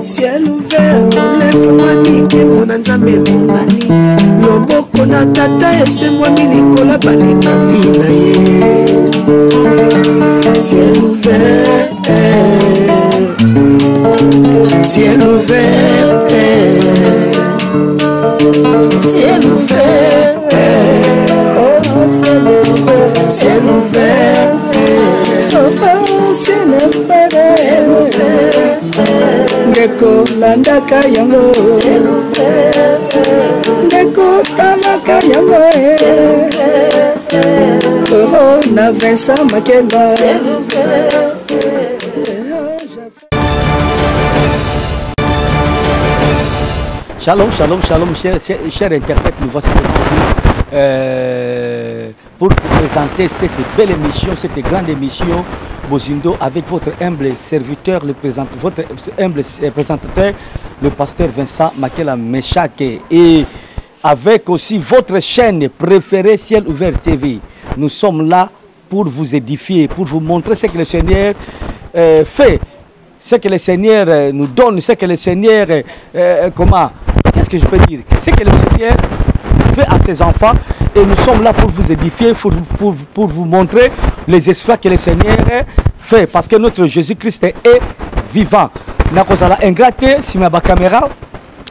Ciel ouvert olefungwami nkembo na nzambe emonani loboko na tata esembwami likolo ya balingami na ye ciel ouvert ciel ouvert ciel ouvert oh, ciel ouvert ciel ouvert oh, ciel ouvert ndeko landaka yango ndeko talaka yango oh, na Vincent Makela. Shalom, shalom, shalom, chers cher, cher interprètes, nous voici devant vous pour vous présenter cette belle émission, cette grande émission Bozindo avec votre humble serviteur, le présent, votre humble présentateur, le pasteur Vincent Makela Meshake. Et avec aussi votre chaîne préférée Ciel Ouvert TV. Nous sommes là pour vous édifier, pour vous montrer ce que le Seigneur fait, ce que le Seigneur nous donne, ce que le Seigneur, comment, qu'est-ce que je peux dire, ce que le Seigneur fait à ses enfants. Et nous sommes là pour vous édifier, pour vous montrer les exploits que le Seigneur fait. Parce que notre Jésus-Christ est vivant. Nakozala ingraté, si ma caméra,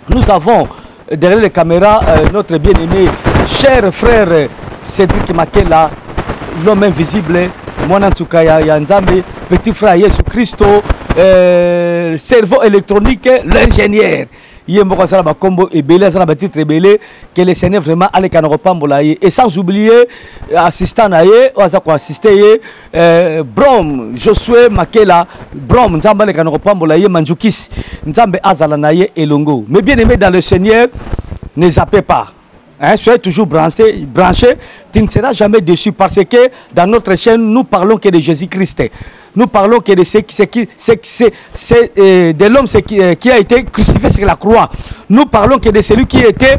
nous avons derrière les caméras notre bien-aimé, cher frère Cédric Makela, l'homme invisible, moi en tout cas, ya Nzambe, petit frère Jésus Christo, cerveau électronique, l'ingénieur. Ye moko asala bakombo ebele, asala batitre ebele, que le Seigneur vraiment aleka na kopambola ye. Et sans oublier assistant na ye, oyo aza koassiste ye, Brom, Josué Makela, Brom, Nzambe aleka na kopambola ye, Manjukis, Nzambe azala na ye elongo. Mais bien aimé dans le Seigneur, ne zappez pas. Hein, soyez toujours branché, branché, tu ne seras jamais déçu parce que dans notre chaîne, nous parlons que de Jésus-Christ. Nous parlons que de ce qui, ce qui, ce qui, ce, ce de l'homme, ce qui a été crucifié sur la croix. Nous parlons que de celui qui était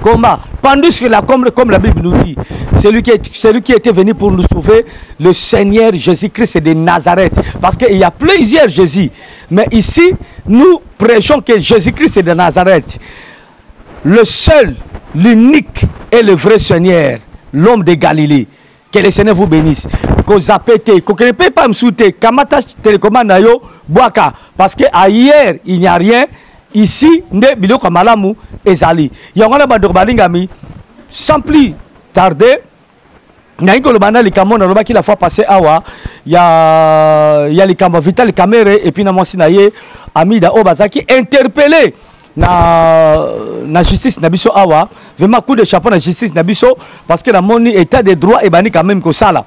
comment pendu sur la croix, comme la Bible nous dit. Celui qui était venu pour nous sauver, le Seigneur Jésus-Christ de Nazareth. Parce qu'il y a plusieurs Jésus. Mais ici, nous prêchons que Jésus-Christ est de Nazareth. Le seul, l'unique et le vrai Seigneur, l'homme de Galilée. Que le Seigneur vous bénisse. Kozapete, kokenepe pas msoute, kamata télécommande na yo, boaka. Parce que ailleurs, il n'y a rien. Ici, nde biloko malamu ezali. Yango na bandeko balingami, sans plus tarder, nayi koloba na likambo nalobaki la fois passée awa, ya likambo Vital Kamerhe et puis na mwasi na ye Amida oyo bazalaki interpellé na justice na biso awa. Vraiment coup de chapeau na justice na biso parce que na moni état de droit ebandi quand même kosala.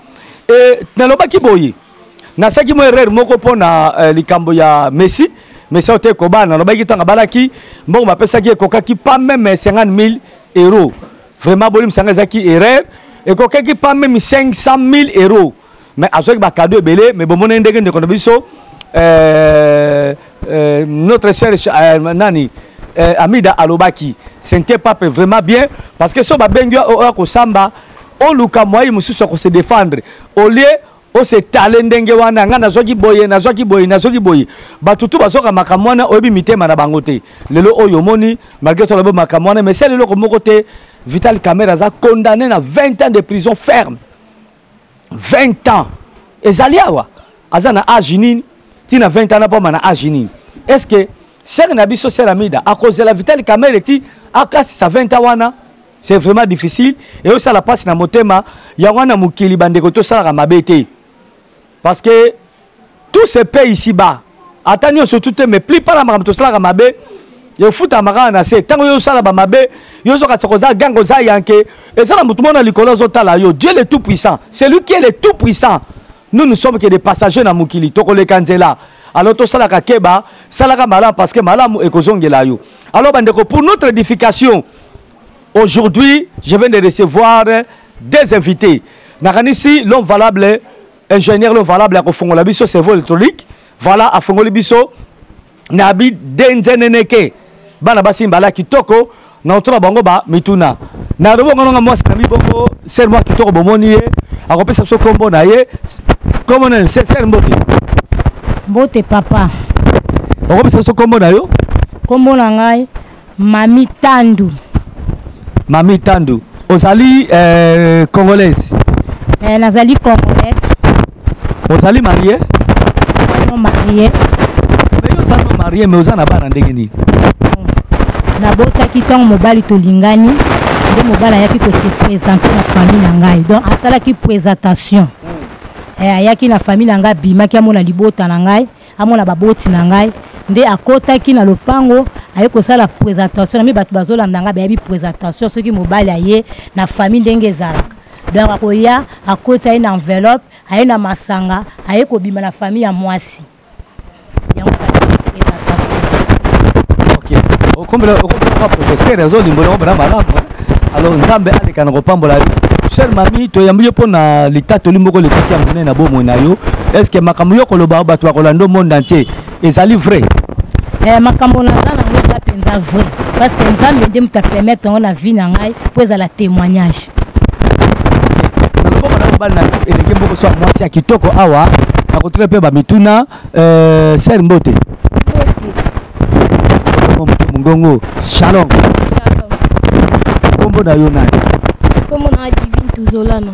Et nalobaki boye, nasalaki mwa erreur moko mpo na likambo ya Messi. Messi oyo te kobala, nalobaki ntango abalaki mbongo bapesaki ekokaki pas même 50 000 euros. Vraiment bolimbisa nga, ezalaki erreur, ekokaki pas même 500 000 euros. Mais azwaki ba cadeau ebele, mais bomoni ndenge ndeko na biso, notre cher nani, Amida alobaki, ce n'était pas vraiment bien parce que so babengi oyo akosamba, oluka moyen mosusu ya kose défendre au lieu osetale ndenge wana. Nga nazwaki boye, nazwaki boye, nazwaki boye. Bato tu bazwaka makambo wana, oyebi mitema na bango te. Lelo oyo omoni, malgré toloba makambo wana, mais sala eloko moko te. Vital Kamerhe aza condamné na 20 ans de prison ferme. 20 ans ezali awa, aza na age nini ntina 20 ans na poma na age nini? Est ce que sere na biso sere Amida akozela Vital Kamerhe ti akasisa 20 ans wana? C'est vraiment difficile et osala mpasi na motema. Yango wana mokili, bandeko, tosalaka mabe te parce que tout se paye ici bas. Ata nyonso tu te, mais plupart ya makambo tosalaka mabe efutama kaka na se. Ntango yo osala bamabe, yo ozokasa koza gange, oza yanke, eza na motu mona likolo azotala yo. Dieu le tout puissant, celui qui est le tout puissant. Nous, nous sommes que des passagers na mokili, tokoleka nzela. Alors tosalaka keba, salaka malamu parce que malamu ekozongela yo. Alors bandeko, pour notre édification aujourd'hui, je viens de recevoir des invités. Nakanisi l'homme valable, ingénieur l'homme valable ya kofongola biso cerveau électronique. Voilà, afongoli biso nabi denzeneneke bana basi mbala kitoko. Na otuna bango ba mituna. Na lobongo nanga mwasi na mibongo sœur mwa kitoko bomoni ye akopesa biso kombo na ye. Kombo na sœur mbote. Mbote papa. Okopesa biso kombo na yo? Kombo na ngai Mami Tandu. Mami Tandu. Ozali congolaise? Nazali congolaise. Ozali mariée? Non mariée. Mais yo oza non mariée mais oza na bana ndenge nini? Nabotaki ntango mobali tolingani, nde mobali ayaki ko se présenter na famille na ngai. Donc asalaki présentation. Ayaki na famille na ngai, abimaki amona libota na ngai, amona baboti na ngai, nde akotaki na lopango aye kosala présentation. Na mi bato bazolanda ngai bayebi présentation soki mobali aye na famille ndenge ezalaka. Donc akoya akoti aye na enveloppe, aye na masanga, aye kobima na famille ya mwasi. Yango présentation. Ok. Okombela okombela professeur azolimbola okombela malamu. Alors Nzambe aleka na kopambola yo. Cher mami, toyambi yo mpona litatoli moko lekaki ya monene na bomoi na yo. Est-ce que makambo yo koloba bato bakolanda monde entier ezali vrai? Makambo naza nango eza mpenza vrai, parce que Nzambe nde moto apermettre yango na vie na ngai mpo ezala témoignage. Na loboko na mobali na elenge moko so ya mwasi ya kitoko awa nakotuna mpe bamituna. Sœur mbote. Mbote. Mongongo. Shalom. Shalom. Kombo na yo nani? Kombo na Divine Tuzolana.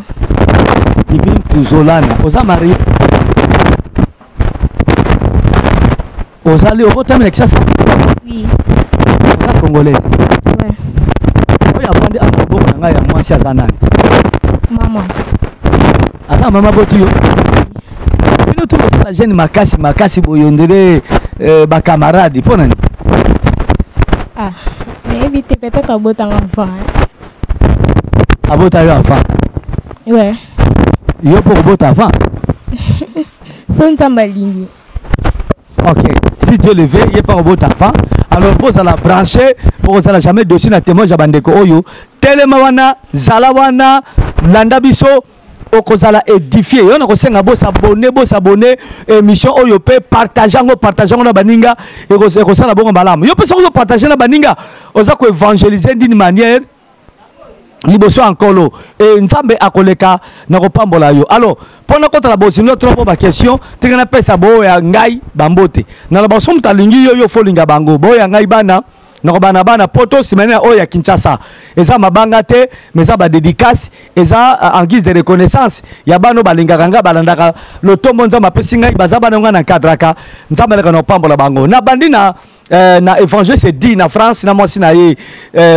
Divine Tuzolana. Oza marié? Ozali obotami na Kinshasa? Oui. Oza congolaise? Ouais. Oyo avandi awa loboko na ngai ya mwasi aza nani? Mama. Aza mama boti yo? Bino tu bosala jeune makasi makasi boye ondire ba camarade mpo nani? Ah, nayebi te, peut-être abotanga avant. Abota yo avant? Ouais. Yo mpo kobota avant? So Nzambe alingi. Ok, si Dieu le veut, il n'est pas au bout avant. Alors, vous allez brancher, vous allez jamais dessus na témoin jabandeko oyo. Telema wana, zala wana, landa biso, okozala édifié. Yo na kosenga bo s'abonner, bo s'abonner émission oyo pe partager ngo, partager ngo na baninga et kosala bongo malamu. Yo pe soko partager na baninga, oza ko évangéliser d'une manière liboso ya nkolo e Nzambe akoleka na kopambola yo. Alors mpona kotala bozindo trop ba question tika napesa boyo ya ngai bambote. Naloba so moto alingi yo, yo folinga bango. Boyo ya ngai bana nakobana bana poto nsima na oyo ya Kinshasa. Eza mabanga te, mais eza ba dédicace, eza en guise de reconnaissance ya bano balingaka nga, balandaka lotombo Nzambe apesi ngai, baza bana nga na nkadraka Nzambe aleka na kopambola bango. Na bandi na évangile dit na France na mwasi na ye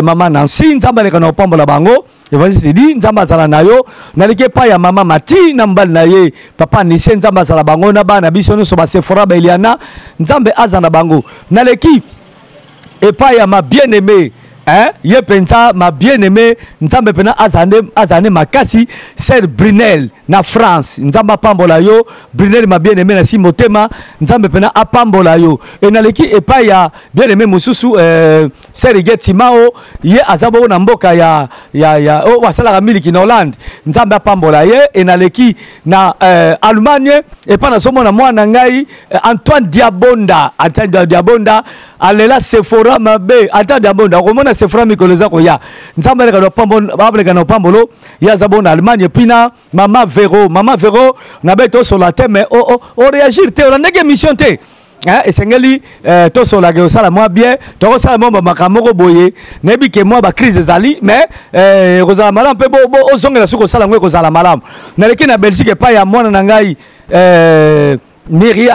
mama Nancy, Nzambe aleka na kopambola bango. Évangile dit Nzambe azala na yo. Naliki epai ya mama Mati na mobali na ye papa Nise, Nzambe azala bango na bana biso nyonso ba Sephora ba Eliana, Nzambe azala na bango. Naleki epai ya ma bien-aimée, hein, ye penza ma bien-aimée, Nzambe pena azande makasi, sœur Brunel na France. Nzambe apambola yo Brunel ma bien-aimée na si motema, Nzambe pena apambola yo. E naleki epai ya bien-aimé mosusu, sœur Huguette Timao, ye aza bongo na mboka ya oh, asalaka miliki na Hollande, Nzambe apambola ye. E naleki na Allemagne epai nazomona mwana ngai Antoine Diabonda. Antoine Diabonda alela Sephora mabe. Antoine Diabonda okomona Sephora mikolo eza koya, Nzambe aleka na pambo, aleka na pambolo ye aza bongo na Allemagne. Puis na mama Vero, mama Vero na be tosola te, mais o réagir te, olandaki émission te. Hein, esengeli tosolaka osala mwa bien, tokosala mwa makambo moko boye, nayebi ke mwa ba crise ezali, mais ekozala malamu mpe ozongela soki osala yango ekozala malamu. Naleki na Belgique epai ya mwana na ngai Miri,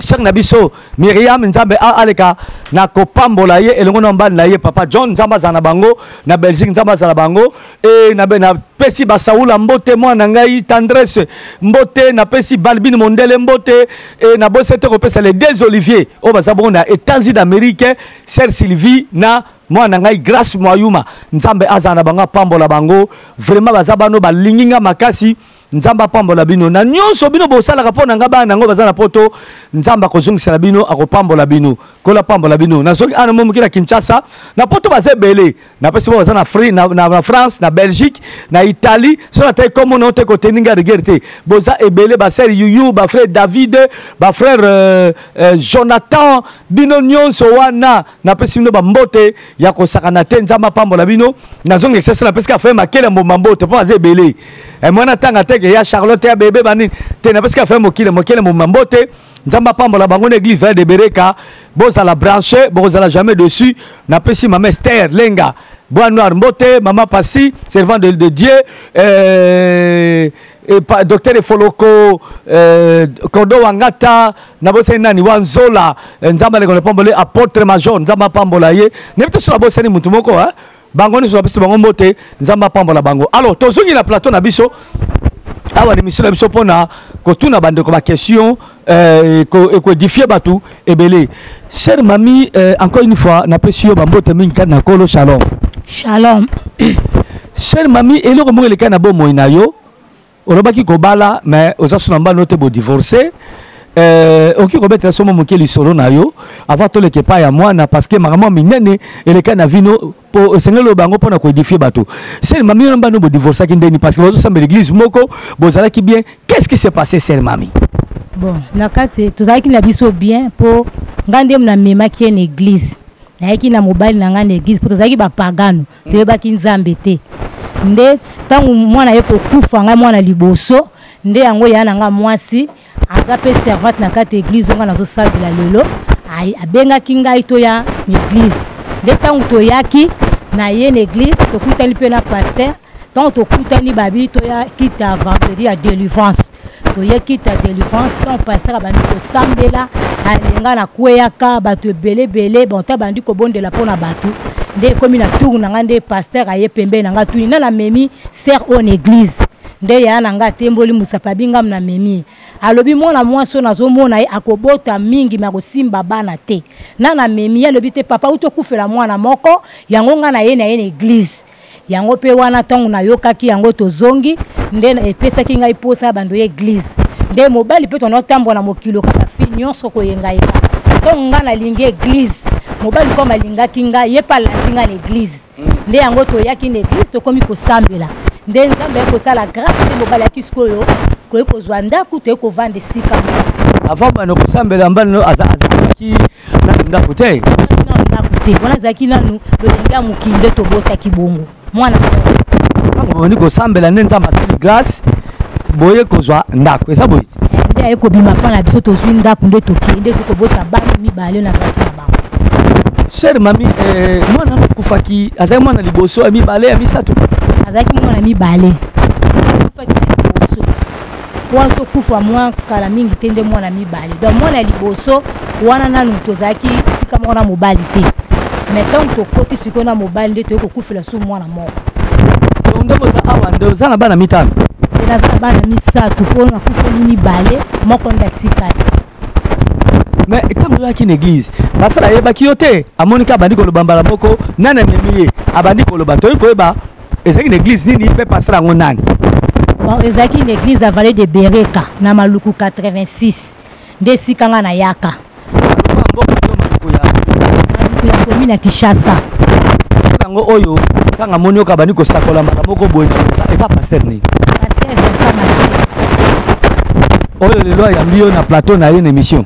sœur na biso Myriam, Nzambe aleka na kopambola ye elongo na mobali na ye papa John, Nzambe azala na bango na Belgique, Nzambe azala na bango. E na be na pesi basaula mbote, mwana ngai Tendresse mbote, na pesi Balbine Mondele mbote, e na bosse te kopesa les deux Olivier oyo baza bongo na États-Unis d'Amérique, sœur Sylvie na mwana ngai Grâce Mwayuma, Nzambe azala na bango, apambola bango vraiment, baza bano balingi nga makasi. Nzambe apambola bino na nyonso bino bosalaka mpo na nga bana nango baza na poto, Nzambe akozongisela bino, akopambola bino, kola pambola bino. Na soki ana momoki na Kinshasa na poto baza ebele, na pesi bo baza na Fri, na France, na Belgique, na Italie, so na tay komo na te ko teninga rigueur te. Boza ebele ba sœur Yuyu, ba frère David, ba frère Jonathan, Bino nyonso wana napesi bino bambote ya kosakana te. Nzambe apambola bino. Nazonga esese, napesi kaka frère Makele Mboma mbote mpo aza ebele. Mwana tanga teke ya Charlotte ya bebe banini te, napesi kaka frère Mokile Mokele Mboma mbote. Nzambe apambola bango na église Vallée de Bereka. Bozala branché, bokozala jamais dessus. Napesi mama Esther Lenga Bois Noir mbote, mama Pasi servant de Dieu, et pa, docteur Efoloko, Kordo Wangata, nabosani nani Wanzola, Nzambe aleko pambole, apôtre major, Nzambe apambola ye. Nebi to sola bosani mutu moko hein. Bango nyonso bapesi bango mbote, Nzambe apambola bango. Alors tozongi na plateau na biso awa, na émission na biso, mpona kotuna bandeko ba question ekoédifier bato ebele. Cher mami, encore une fois napesi yo bambote mingi kati na Nkolo. Shalom. Shalom. Cher mami, eloko moko elekai na bomoi na yo, olobaki kobala mais oza so na mbano te, bodivorce. Okoki kobetela so mo moke lisolo na yo avant toleka epai ya mwana, parce que makambo minene elekai na vino po esengeli oyo bango mpona koédifier bato. Sœur mami, yo mbano bodivorçaki ndeni? Parce que bozosambela église moko, bozalaki bien. Qu'est-ce qui s'est passé, sœur mami? Bon, na kati tozalaki na biso bien, mpo ngai nde namemaki ye na église. Nayaki na mobali na ngai na église mpo tozalaki bapagano, toyebaki Nzambe te. Nde ntango mwana ye kokufa, ngai mwana liboso, nde yango ya na ngai mwasi aza mpe servante na kati ya église oyo ngai nazosambela lelo, abengaki ngai toya na église. Nde ntango toyaki na ye na église, tokutani mpe na pasteur. Ntango tokutani, babi toya kita vendredi ya délivrance. Toye kita délivrance. Ntango pasteur abandi kosambela, alenga na kweyaka bato ebele ebele. Bon, ta bandi kobondela mpona bato, nde ekomi na tour na ngai. Nde pasteur aye pembeni na ngai, tuni na namemi sœur oyo na église. Nde yaya na ngai atemboli mosapi, abingamu na memi. Alobi mwana mwasi oyo nazomona ye akobota mingi me akosimba bana te. Na namemi ye, alobi te papa uti okufela mwana moko, yango ngai na ye na ye na église. Yango mpe wana ntango nayokaki yango, tozongi, nde epesaki ngai mposa ya bando ya église. Nde mobali mpe tonaotambola na mokili kaka fi nyonso koyengayenga. Ntango ngai nalingi église, mobali koma alingaki ngai, ye mpe alandi ngai na église. Nde yango toyaki na église, tokomi kosambela, nde Nzambe ayaki kosala grâce. Nde mobali ayaki sikoyo koyi kozwa ndako, toyei kovanda esika moko. Avant bano kosambela, mbano azalaki nanu ndako te? Nanu ndako te. Wana azalaki nanu lolenge ya mokili, nde tobotaki bongo mwana. Ntango bobandi kosambela, nde Nzambe asali grâce, boye kozwa ndako. Eza boye te? Nde aye kobima mpa na biso, tozwi ndako, nde tokei, nde tokobota bana mibale nazalaki na bango. Sœur mami, mwana wana akufaki, azalaki mwana liboso, ya mibale, ya misato? Azalaki mwana mibale. Akufaki na liboso wana, tokufa mwa kala mingi te. Nde mwana mibale, donc mwana ya liboso wana nanu tozalaki esika moko na mobali te. Mais ntango tokoti sikoyo na mobali, nde toyei kokufela su mwana moko. Donc nde boza awa, nde oza na bana mitano? Nde naza na bana misato, mpo nakufeli mibale, moko nde atikali. Mais ntango oyaki na église, basala ayebaki yo te? Amoni ka abandi koloba mbala moko nani amemi ye, abandi koloba. Toyei koyeba ezalaki na église nini mpe pasteur yango nani? Bon, ezalaki na église ya Vallée de Bereka na Maluku 86, nde esika nga nayaka. Mboka to Maluku ya? Maluku ya commune ya Kinshasa. Yango oyo ntango amoni yoka abandi kosakola mbala moko boye, na eza pasteur nini? Pasteur Vincent Mathieu. Oyo lelo ayambi yo na plateau na ye na émission?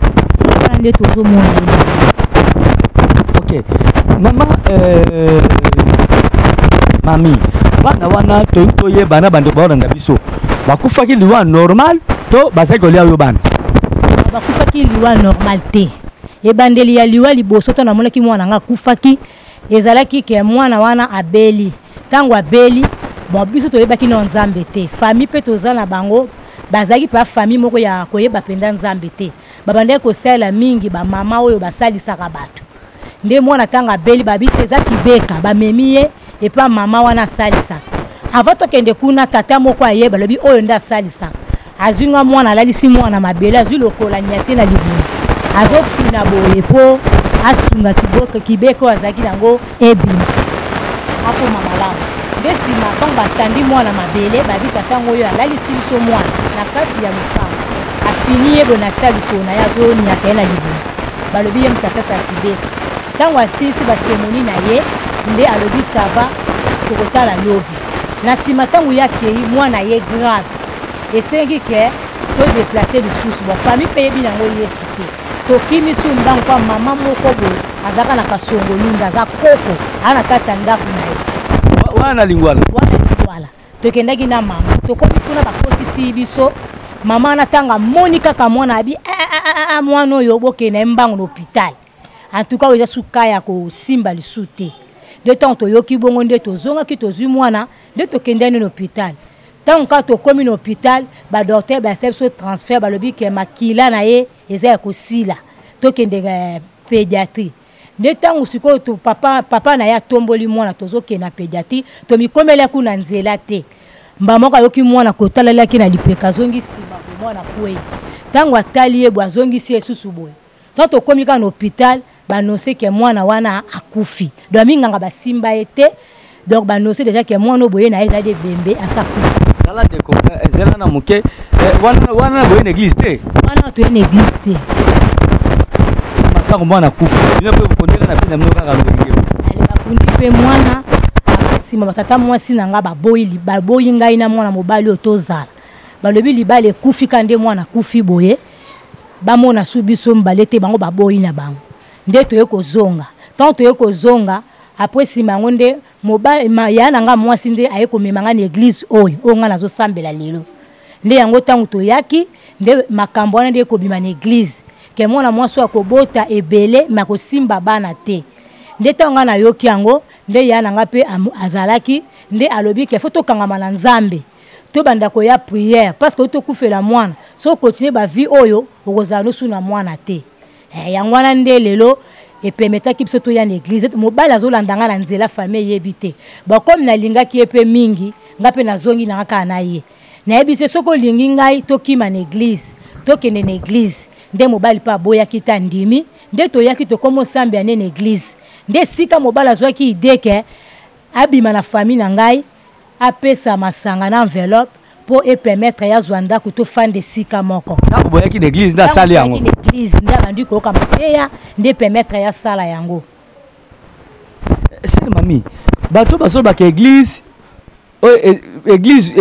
Wana nde tozomona ye. Ok, mama, mami, bana wana toyei toyeba na bandeko baolanda biso, bakufaki liwa normal to bazali kolia oyo bana? Bakufaki liwa normal te. Ebandeli ya liwa liboso to namonaki mwana nga akufaki, ezalaki ke mwana wana abeli. Ntango abeli, bon, biso toyebaki no Nzambe te. Famille mpe toza na bango, bazalaki mpe famille moko ya koyeba mpenza Nzambe te. Babandaki kosalela mingi bamama oyo basalisaka bato. Nde mwana ntango abeli, babi te eza kibeka, bamemi ye epa mama wana asalisaka. Avant tokende kuna, tata moko ayeba, alobi oyo nde asalisaka. Azwi nga mwana, alalisi mwana mabele, azwi lokola nyatie na libumu, azofina boye mpo asunga kibeka oyo azalaki nango ebima, akoma malamu. Nde nsima ntango batandi mwana mabele, babi tata yango oyo alalisi biso mwana na kati ya lopango, afini ye boye na se ya likolo na ye, azoniata ye na libumu. Balobi ye moto asasa kibeka. Ntango asilisi basemoni na ye, nde alobi ça va, tokotala lobi. Na nsima ntango ye akei, mwana ye grave, esengi ke todéplacer lisusu. Bon, famille mpe yebi nango Yesu te. Tokimi su mbangu mpo mama moko boye azalaka na Kasongolunda, aza koko, aza na kati ya ndako na ye. Wana na Lingwala. Wana Lingwala. Tokendaki na mama, tokomi kuna bakotisi biso. Mama wana ntango amoni kaka mwana abi, ah, ah, ah, ah, mwana oyo bokende na ye mbangu na hôpital. En tout cas oyo eza suka ya kosimba lisusu te. Nde ntango toyoki bongo nde tozongaki, tozwi mwana nde tokendani na hôpital. Ntango kaka tokomi na hôpital, ba docteur basali biso transfert, balobi ke makila na ye eza ya kosila, tokende pédiatrie. Nde ntango sikoyo to papa na ye atomboli mwana, tozokende na pédiatrie, tomikomeli kuna nzela te. Mba moko ayoki mwana kotalalaki na lipeka, azongi nsima boye, mwana akwei. Ntango atali ye boye, azongisi ye susu boye. Ntango tokomi kaka na hôpital, banonse ke mwana wana akufi. Donc minganga basimba ye te. Donc banonse déjà ke mwana oyo boye na ye ezali ebembe, asa akufi. Zala ndeko, zela na moke. Wana boye na église te? Wana toye na église te. Sima ntango mwana akufi, bino mpe bokondela na bino kaka ndenge. Ale bakundi mpe mwana, nsima batata mwasi na nga baboyi ngai na mwana mobali oyo tozala. Balobi libala ekufi ka nde mwana akufi boye. Bamona su biso mbale te, bango baboyi na bango. Nde toye kozonga. Tant toye kozonga, après nsima yango nde ya na nga mwasi nde aye komema nga na église oyo, oyo nga nazosambela lelo. Nde yango ntango toyaki, nde makambo wana nde ekobima na église. Ke mwana mwasi oyo akobota ebele, me akosimba bana te. Nde ntango nga nayoki yango, nde ya na nga mpe azalaki, nde alobi ke faut tokangama na Nzambe. Tobanda koya prière, parce que tokufela mwana. So continue ba vie oyo, okozala nosu na mwana te. Yango wana nde lelo epermetaki biso toya na église. Mobali azolanda nga na nzela, famille eyebi te. Bon, comme nalingaki ye mpe mingi, nga mpe nazongi na nga kaka na ye. Nayebi se soki olingi ngai tokima na église, tokende na église. Nde mobali mpe aboyaki te, andimi. Nde toyaki tokomi osambela nde na église. Nde esika mobali azwaki idée ke abima na famille na ngai, apesa masanga na enveloppe po e permettre ya zwa ndako to fande esika moko. Ntango boyaki na église nde asali yango. Ntango boyaki na église nde abandi koyoka mateya, nde permettre ya sala yango. Sele mami, bato bazolobaka église, oyo, église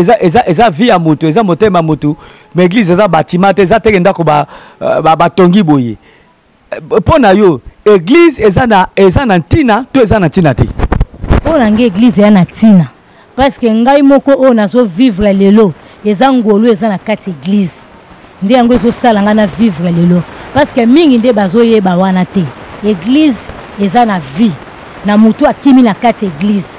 eza vie ya moto, eza motema ya moto, mais église eza bâtiment te, eza teke ndako batongi boye. Mpo na yo, église eza na ntina to eza na ntina te? Mpo na ngai église eza na ntina, parce que ngai moko oyo nazo vivre lelo eza ngolu eza na kati église. Nde yango ezosala ngai na vivre lelo, parce que mingi nde bazoyeba wana te. Église eza na vie, na motu akimi na kati église.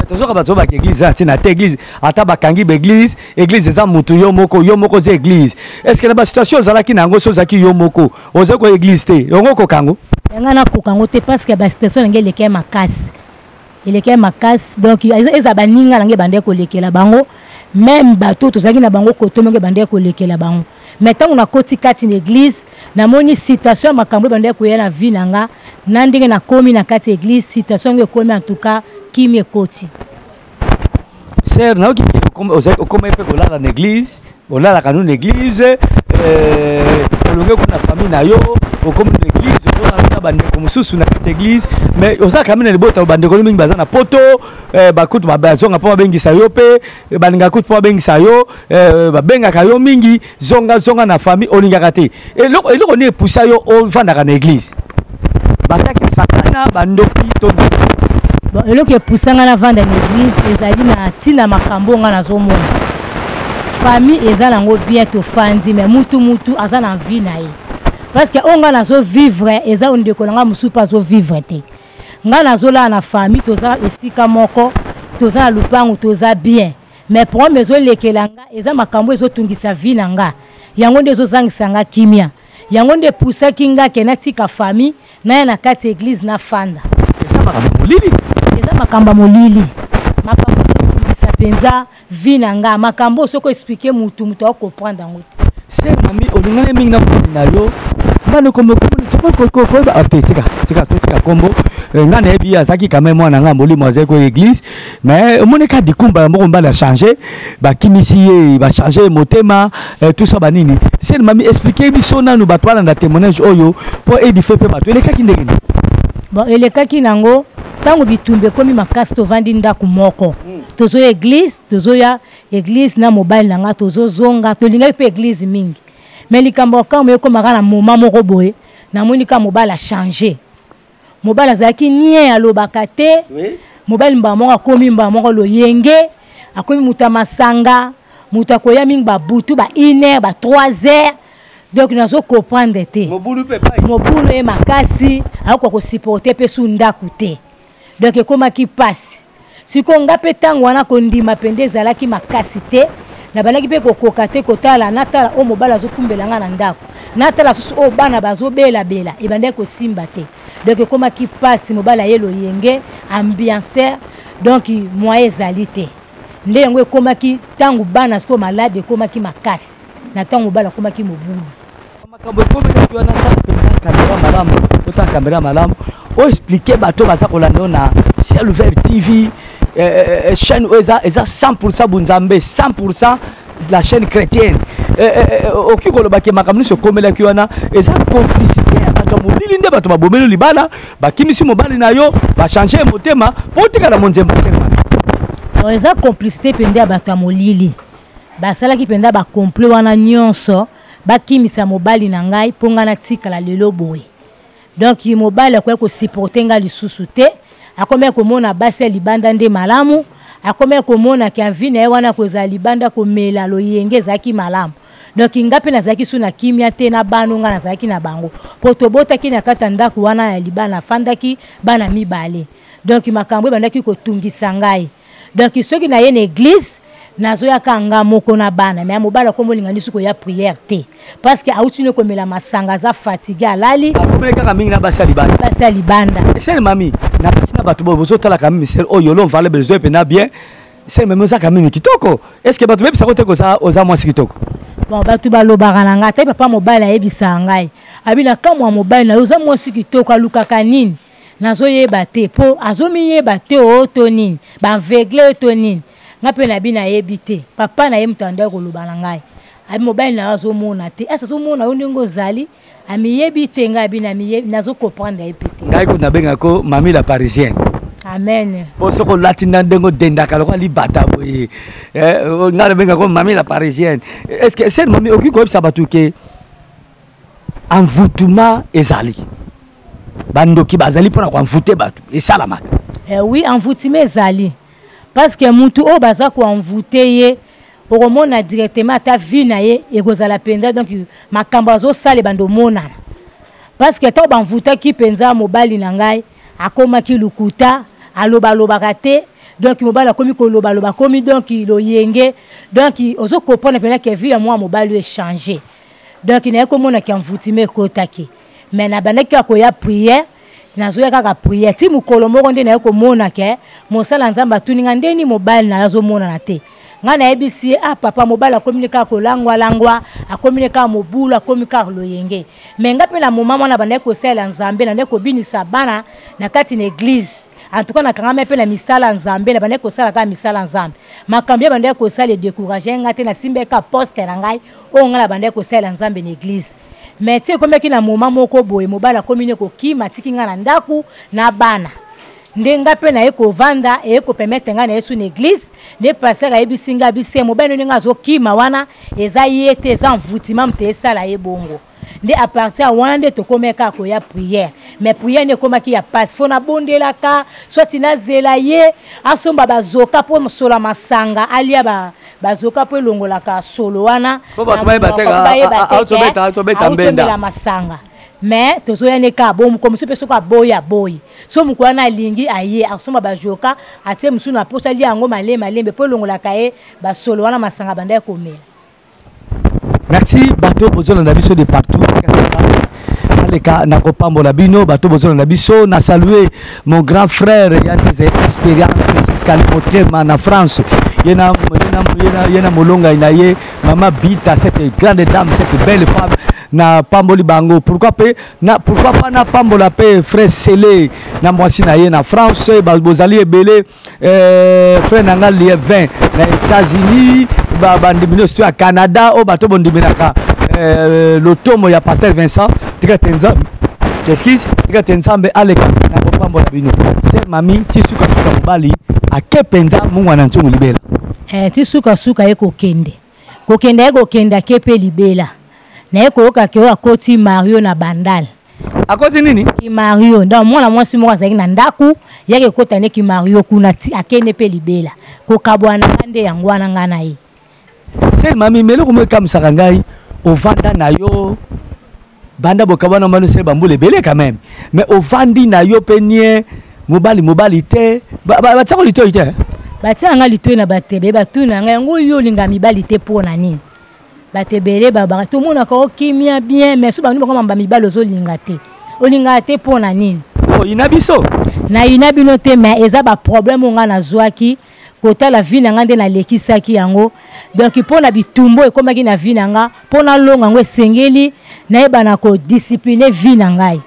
Tozoka bato baki église eza na ntina te, église ata bakangi ba église, église eza motu yo moko, yo moko oza église. Est-ce que na ba situation ozalaki na yango, so ozalaki yo moko, ozalaki ko église te, yango okoka yango? Nga nakoka yango te, parce que ba situation na ngai elekaki makasi. Elekaki makasi, donc eza baninga na ngai ebandaki kolekela bango, même bato tozalaki na bango koto mingi ebandaki kolekela bango. Mais ntango nakoti kati na église, namoni situation ya makambo ebandaki koya na vie na nga, na ndenge nakomi na kati ya église, situation yango ekomi en tout cas kimi ekoti. Sœur, nayoki ke okomaki mpe kolala na église, olalaka no na église, olongi okoma na famille na yo, okomi na église, ozolala na bandeko mosusu na kati ya église, mais oza quand même na libota, bandeko mingi baza na poto, bakutu bazonga mpo babengisa yo mpe, balingaka kutu mpo babengisa yo, babengaka yo mingi, zonga, zonga na famille, olingaka te. Eloko nini epusa yo ovandaka na église? Bataki ya Satana, bandoki to nini? Bon, eloko epusa nga navanda na église ezali na ntina makambo nga nazomona. Famille eza nango bien, tofandi, mais mutu mutu aza na vie na ye. Parce que oyo nga nazo vivre eza ndeko na nga mosusu mpe azo vivre te. Nga nazolala na famille, toza esika moko, toza na lupangu, toza bien. Mais problème ezolekela nga eza makambo ezotungisa vie na nga. Yango nde ezozangisa nga kimia. Yango nde epusaki nga ke natika famille, naya na kati ya église nafanda. Eza makambo ya molili? Eza makambo ya molili. Makambo ezotungisa mpenza vie na nga. Makambo oyo soki oexplike mutu, mutu akokomprendre yango te. Sœur mami, olingani mingi na mobali na yo. Nga na kombo, kombo, toko, ko, ko, ko, ah, te, tika, tika, to tika kombo. Nga nayebi ye azalaki quand même mwana nga molimo azalaki ko église, mais omoni ka dikumba ya moko mobali a changer, bakimisi ye, ba changer motema, tout ça banini. Sœur mami, expliquer biso nanu bato balanda témoignage oyo po édifier pe bato. Elekaki ndenge nini? Bon, elekaki nango ntango bitumba ekomi makasi, tovandi ndako moko. Tozoya église, tozoya église na mobali na nga, tozozonga, tolingaki pe église mingi. Mais likambo ya kamwe, ekomaka na moment moko boye, namoni ka mobali achange. Mobali azalaki nie, alobaka te. Mobali mbala moko akomi, mbala moko loyenge, akomi moto ya masanga, moto akoya mingi babutu ba 1 heure, ba 3 heures. Donc nazo comprendre te. Mobulu mpe epai. Mobulu ye makasi, akoka kosupporte mpe su ndako te. Donc ekomaki mpasi. Sikoyo nga mpe ntango wana kondima mpenza ezalaki makasi te. Nabandaki mpe kokoka te kotala, natala oyo mobali azokumbela nga na ndako, natala susu oyo bana bazobelabela, ebandaki kosimba te. Donc ekomaki mpasi, mobali aye loyenge, ambiancer, donc moyen ezali te. Nde yango ekomaki ntango bana sikoyo malade ekomaki makasi, na ntango mobali akomaki mobulu. Makambo ekomelaki wana, tala mpenza kamera malamu, otala kamera malamu, oexplike bato baza kolanda yo na Ciel Ouvert TV, chaîne oyo eza 100 bunzambe, 100 la chaîne chrétienne. Okoki koloba ke makambo nyonso ekomelaki wana eza complicité ya bato ya molili, nde bato babomeli libala, bakimisi mobali na yo, bachange motema mpo otikala monzemba selma? Bon, eza complicité mpenza ya bato ya molili. Basalaki mpenza bacomplot wana nyonso, bakimisa mobali na ngai mpo ngai natikala lelo boye. Donc mobali akoki kosupporte ngai lisusu te, akomaki komona basi ya libanda nde malamu, akomaki komona ke avi na ye wana kozala libanda, komela loyenge ezalaki malamu. Donc nga mpe nazalaki su na kimia te na bano nga nazalaki na bango, mpo tobotaki na kati ya ndako wana ya libala, nafandaki bana mibale. Donc makambo ebandaki kotungisa ngai. Donc soki naye na église, nazoyaka nga moko na bana, me mobali akomolinga lisu koya prière te, parce que auti ne komela masanga, aza fatigue, alali. Akomeli kaka mingi na basi ya libanda. Basi ya libanda. Sœur Mami, na basi na bato boyo bozotalaka mimi, sœur oyo lo valable besoin mpena bien. Sœur Mami, ozaka mimi kitoko. Est ce que bato bayebisako te koza oza mwasi kitoko? Bon, bato balobaka na ngai, ata papa mobali ayebisaka ngai, abi na kamwa mobali na yo, oza mwasi kitoko, alukaka nini? Nazoyeba te, mpo azomiyeba te o to nini, baaveugle to nini. Nga mpe nabi nayebi te. Papa na ye moto andaki koloba na ngai, abi mobali na yo azomona te, ese azomona yo ndenge ozali, amiyebi te. Ngai abi nazokomprendre ye mpe te. Ngai ko nabengako Mami la Parisienne. Amen. Mpo soki olati na ndenge odendaka lokola libata boye, ngai nabengako Mami la Parisienne. Est ce que sœur Mami okoki koyebisa bato ke envoûtement ezali, bandoki bazali mpona koenvoûte bato, esalamaka? Eh oui, envoûtement ezali, parce que mutu oyo baza koenvoûte ye, okomona directement ata vie na ye ekozala mpenza, donc makambo azosala ebanda omonana. Parce que ntango banvutaki mpenza mobali na ngai, akomaki lukuta, alobalobaka te. Donc mobali akomi kolobaloba, akomi donc loyenge. Donc ozokomprendre mpenza ke vie ya mwa mobali oyo echange. Donc naye komonaki envoûtement ekotaki, mais nabandaki kaka koya prière, nazoya kaka prière ti mokolo moko nde naye komona ke mosala Nzambe atuni nga ndeni mobali na ye azomonana te. Ngai nayebisi ye: ah papa, mobali akomi ne kaka kolangwalangwa, akomi ne kaka mobulu, akomi kaka loyenge. Mais nga mpe na moma mwana bandaki kosalela Nzambe, nandaki kobinisa bana na kati na église. En tout cas nakangami mpe na misala ya Nzambe, nabandaki kosala kaka misala ya Nzambe. Makambo ye bandaki kosala edécourage nga te, nasimbaki kaka poste na ngai oyo ngai nabandaki kosalela Nzambe na église. Mais ti ekomaki na moma moko boye, mobali akomi ne kokima, atiki ngai na ndako na bana. Nde nga mpe naye kovanda, eye kopermettre ngai naye su na église. Nde pasteur ayebisi ngai, abise mobali ndenge azokima wana eza ye te, eza envoûtement moto esala ye bongo. Nde à partir ya wana nde tokomaki kaka koya prière. Mais prière nde ekomaki ya pasi, fo nabondelaka, soit nazela ye asomba bazoka mpo sola masanga, alia bazoka mpo elongolaka solo wana. Po bato bayeba te ke aotobela masanga. Mais tozoya ne kaka bo moko mosusu mpe soki aboyi, aboyi. So moko wana alingi, aye asomba bajoka, atie mosusu na poso, alia yango malembe malembe mpo elongolaka ye basolo wana masanga banda ya komela. Merci bato bozolanda biso de partout, aleka na kopambola bino. Bato bozolanda biso, na salue mon grand frère Yanteze Expérience Siskali Motema na France, ye na, ye na, ye na, ye na molongai na ye mama Bita, cette grande dame, cette belle femme, na pamboli bango. Pourquoi pe na, pourquoi pas na pambola pe frère Sele na mwasi na ye na France. Bozali ebele, frère na nga Lievin na États-Unis, bandimi nyonso ya Canada oyo bato bondimelaka lotomo ya pasteur Vincent, tika te Nzambe, excuse, tika te Nzambe aleka na kopambola bino. Sœur Mami, ti sukasuka mobali ake mpenza mungwana nzungu libela? Eh, ti sukasuka ye kokende, kokende ye kokende, ake mpe libela. Naye koyoka ke oyo akoti Mario na Bandal. Akoti nini? Ki Mario. Donc mwana mwasi moko azalaki na ndaku, yaki ekota ne ki Mario kuna ti akende pe libela. Kokabwana nga nde yango wana nga na ye. Sel mami meloko mo ekamwisaka ngai ovanda na yo banda bokabwana mano sel bambula ebele quand même mais ovandi na yo pe nie mobali mobali te batiako litoi te. Batiaka nga litoi na batebe batuna nga yango yo olinga mibali te mpo na nini? Bato ebele babaka tomonaka o kimia bien mais so bango bakoma ba mibali ozolinga te olingaka te mpo na nini? Oyina biso? Nayina bino te mais eza ba problème oyo nga nazwaki kotala vie na nga nde nalekisaki yango donc mpo na bitumba oyo ekomaki na vie na nga mpo nalonga yango esengeli nayeba na kodiscipline vie na ngai.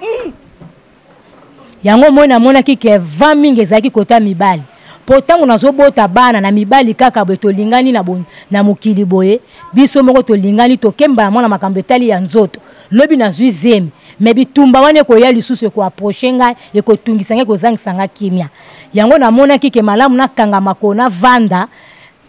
Yango moi namonaki ke vent mingi ezalaki kota mibali mpo ntango nazobota bana na mibali kaka boye tolingani na, na mokili boye biso moko tolingani tokemba ya mwana makambo etali ya nzoto lobi nazwi zemi me bitumba wana ekoya lisusu ekoaproche ngai ekotungisa ngai ekozangisa ngai kimia. Yango namonaki ke malamu nakanga makolo navanda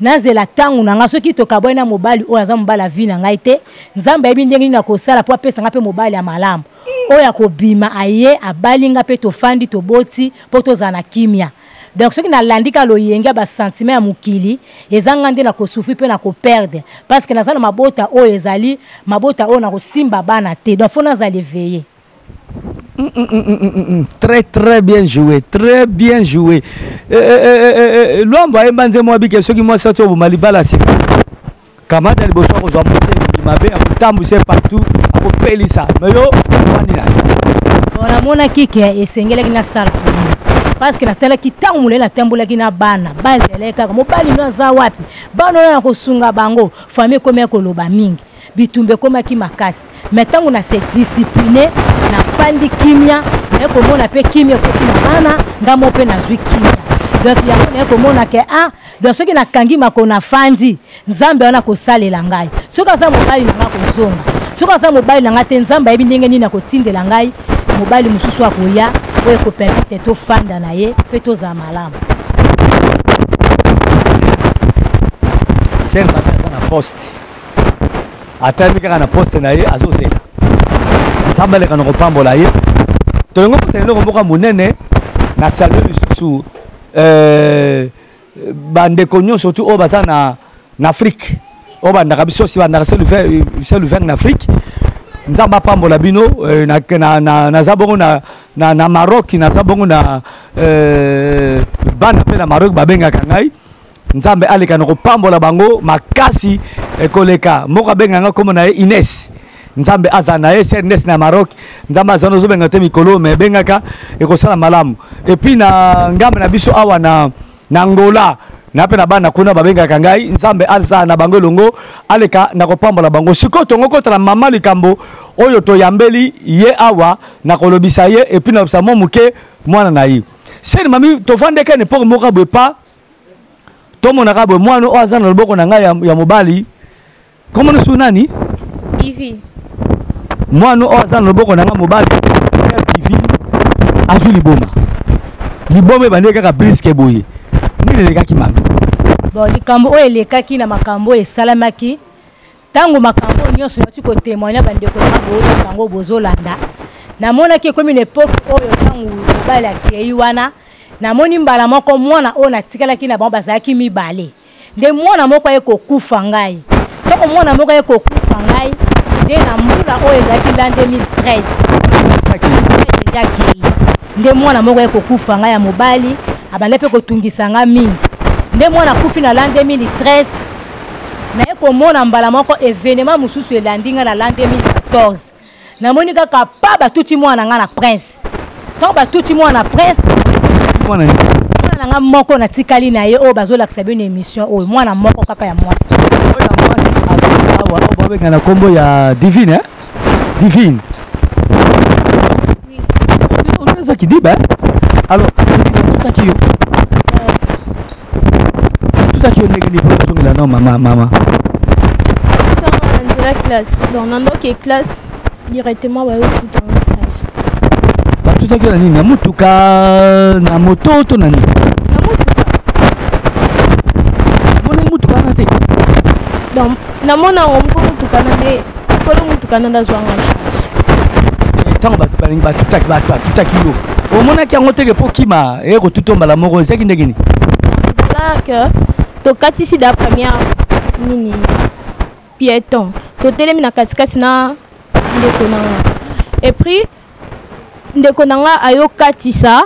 nazela ntango na ngai soki tokabwani na mobali oyo aza mobali ya vie na ngai te Nzambe ayebi ndenge nini nakosala mpo apesa ngai mpe mobali ya malamu oyo akobima aye abali ngai mpe tofandi toboti mpo tozala na kimia. Donc soki nalandi kaka loyenge ya basentiment ya mokili eza ngai nde nakosufri mpe nakoperdre parce que naza na mabota oyo ezali mabota oyo nakosimba bana te donc fo nazala éveillé. Très très bien joué, très bien joué. Luambo ayemba nzembo abike soki mwasi ati oboma libala sika. Kamata liboso akozwa mwasi elongi mabe akotambwisa partout akopelisa mais yo ofandi na yo. Namonaki ke esengelaki nasala parce que nasalaki ntango molai natambolaki na bana bazalaki kaka mobali no aza wapi bana oyo nakosunga bango famille ekomi ya koloba mingi bitumba ekomaki makasi mais ntango na se discipline nafandi kimia naye komona mpe kimia ekoti na bana nga mo mpe nazwi kimia donc yango naye komona ke ah donc soki nakangi makolo nafandi Nzambe wana akosalela ngai soki aza mobali na ngai akozonga soki aza mobali na ngai te Nzambe ayebi ndenge nini akotindela ngai mobali mosusu akoya oyo ekopermettre tofanda na ye mpe tozala malamu. Sœur Marie aza na poste atali kaka na poste na ye azozela Nzambe aleka na kopambola ye. Tolingo kotala eloko moko ya monene na salue lisusu bandeko nyonso tu oyo baza na Afrique oyo bandaka biso si bandaka ciel ouvert na Afrique. Nzambe apambola bino naza bongo na Maroc, naza bongo na bana mpe na Maroc babengaka ngai. Nzambe aleka na kopambola bango makasi koleka moko abengaka ngai kombo na ye Ines. Nzambe aza na ye, sœur Ines na Maroc. Nzambe aza na ozobenga te mikolo mais bengaka ekosala malamu. Et puis na ngambe na biso awa na Angola na pe na bana kuna babengaka ngai. Nzambe aza na bango elongo aleka na kopambola bango. Sikoyo tongo kotala mama likambo oyo toyambeli ye awa na kolobisa ye et puis na lobisa mwa moke mwana na ye. Sœur mami tovandeke ne poko moko boye pa tomonaka boye mwana oyo aza na loboko na ngai ya mobali. Comment nous nani? Divine. Mwana oyo aza na loboko na ngai mobali, sœur Divine, azwi liboma. Liboma ebandeki kaka briske boye. Nini elekaki mami? Bon, likambo oyo elekaki na makambo oyo esalamaki ntango makambo oyo nyonso nauti kotémoigne bandeko na boyoka yango bozolanda, namonaki ekomi na epoke oyo ntango mobali akei wana, namoni mbala moko mwana oyo natikalaki na bango bazalaki mibale. Nde mwana moko aye kokufa ngai. Ntango mwana moko aye kokufa ngai, nde na mbula oyo ezalaki l'an 2013, deja akei. Nde mwana moko aye kokufa ngai ya mobali, abandaki mpe kotungisa ngai mingi. Nde mwana akufi na l'an 2013, naye komona mbala moko événement mosusu elandi ngai na l'an 2014. Namoni kaka pa batuti mwana ngai na prince. Ntango batuti mwana na prince, mwana nini? Mwana na ngai moko natikali na ye oyo bazolakisa bino émission oyo, mwana moko kaka ya mwasi. Oyo ya mwasi aza awa, oyo babenga na kombo ya Divine, hein? Divine. On est qui dit, ben? Alors, Divine, tout à qui yo? Tout à qui yo ndenge nini po ozongela nao mama, mama? La classe. Donc, on a donc classe directement ba yo tout en classe. Ba tout à na nini? Na mutuka, na moto to na nini? Na mutuka. Mona mutuka na te. Donc, na mona ngo mpo mutuka na nde. Mokolo motuka nde azwanga charge. Ntango bato balingi batutaki, bato batutaki yo, omonaki yango teke mpo kima eye kotuta mbala moko, ezalaki ndenge nini? Ezala ke tokatisi da première nini piéton, totelemi na katikati na ndeko na nga, et puis ndeko na nga ayokatisa,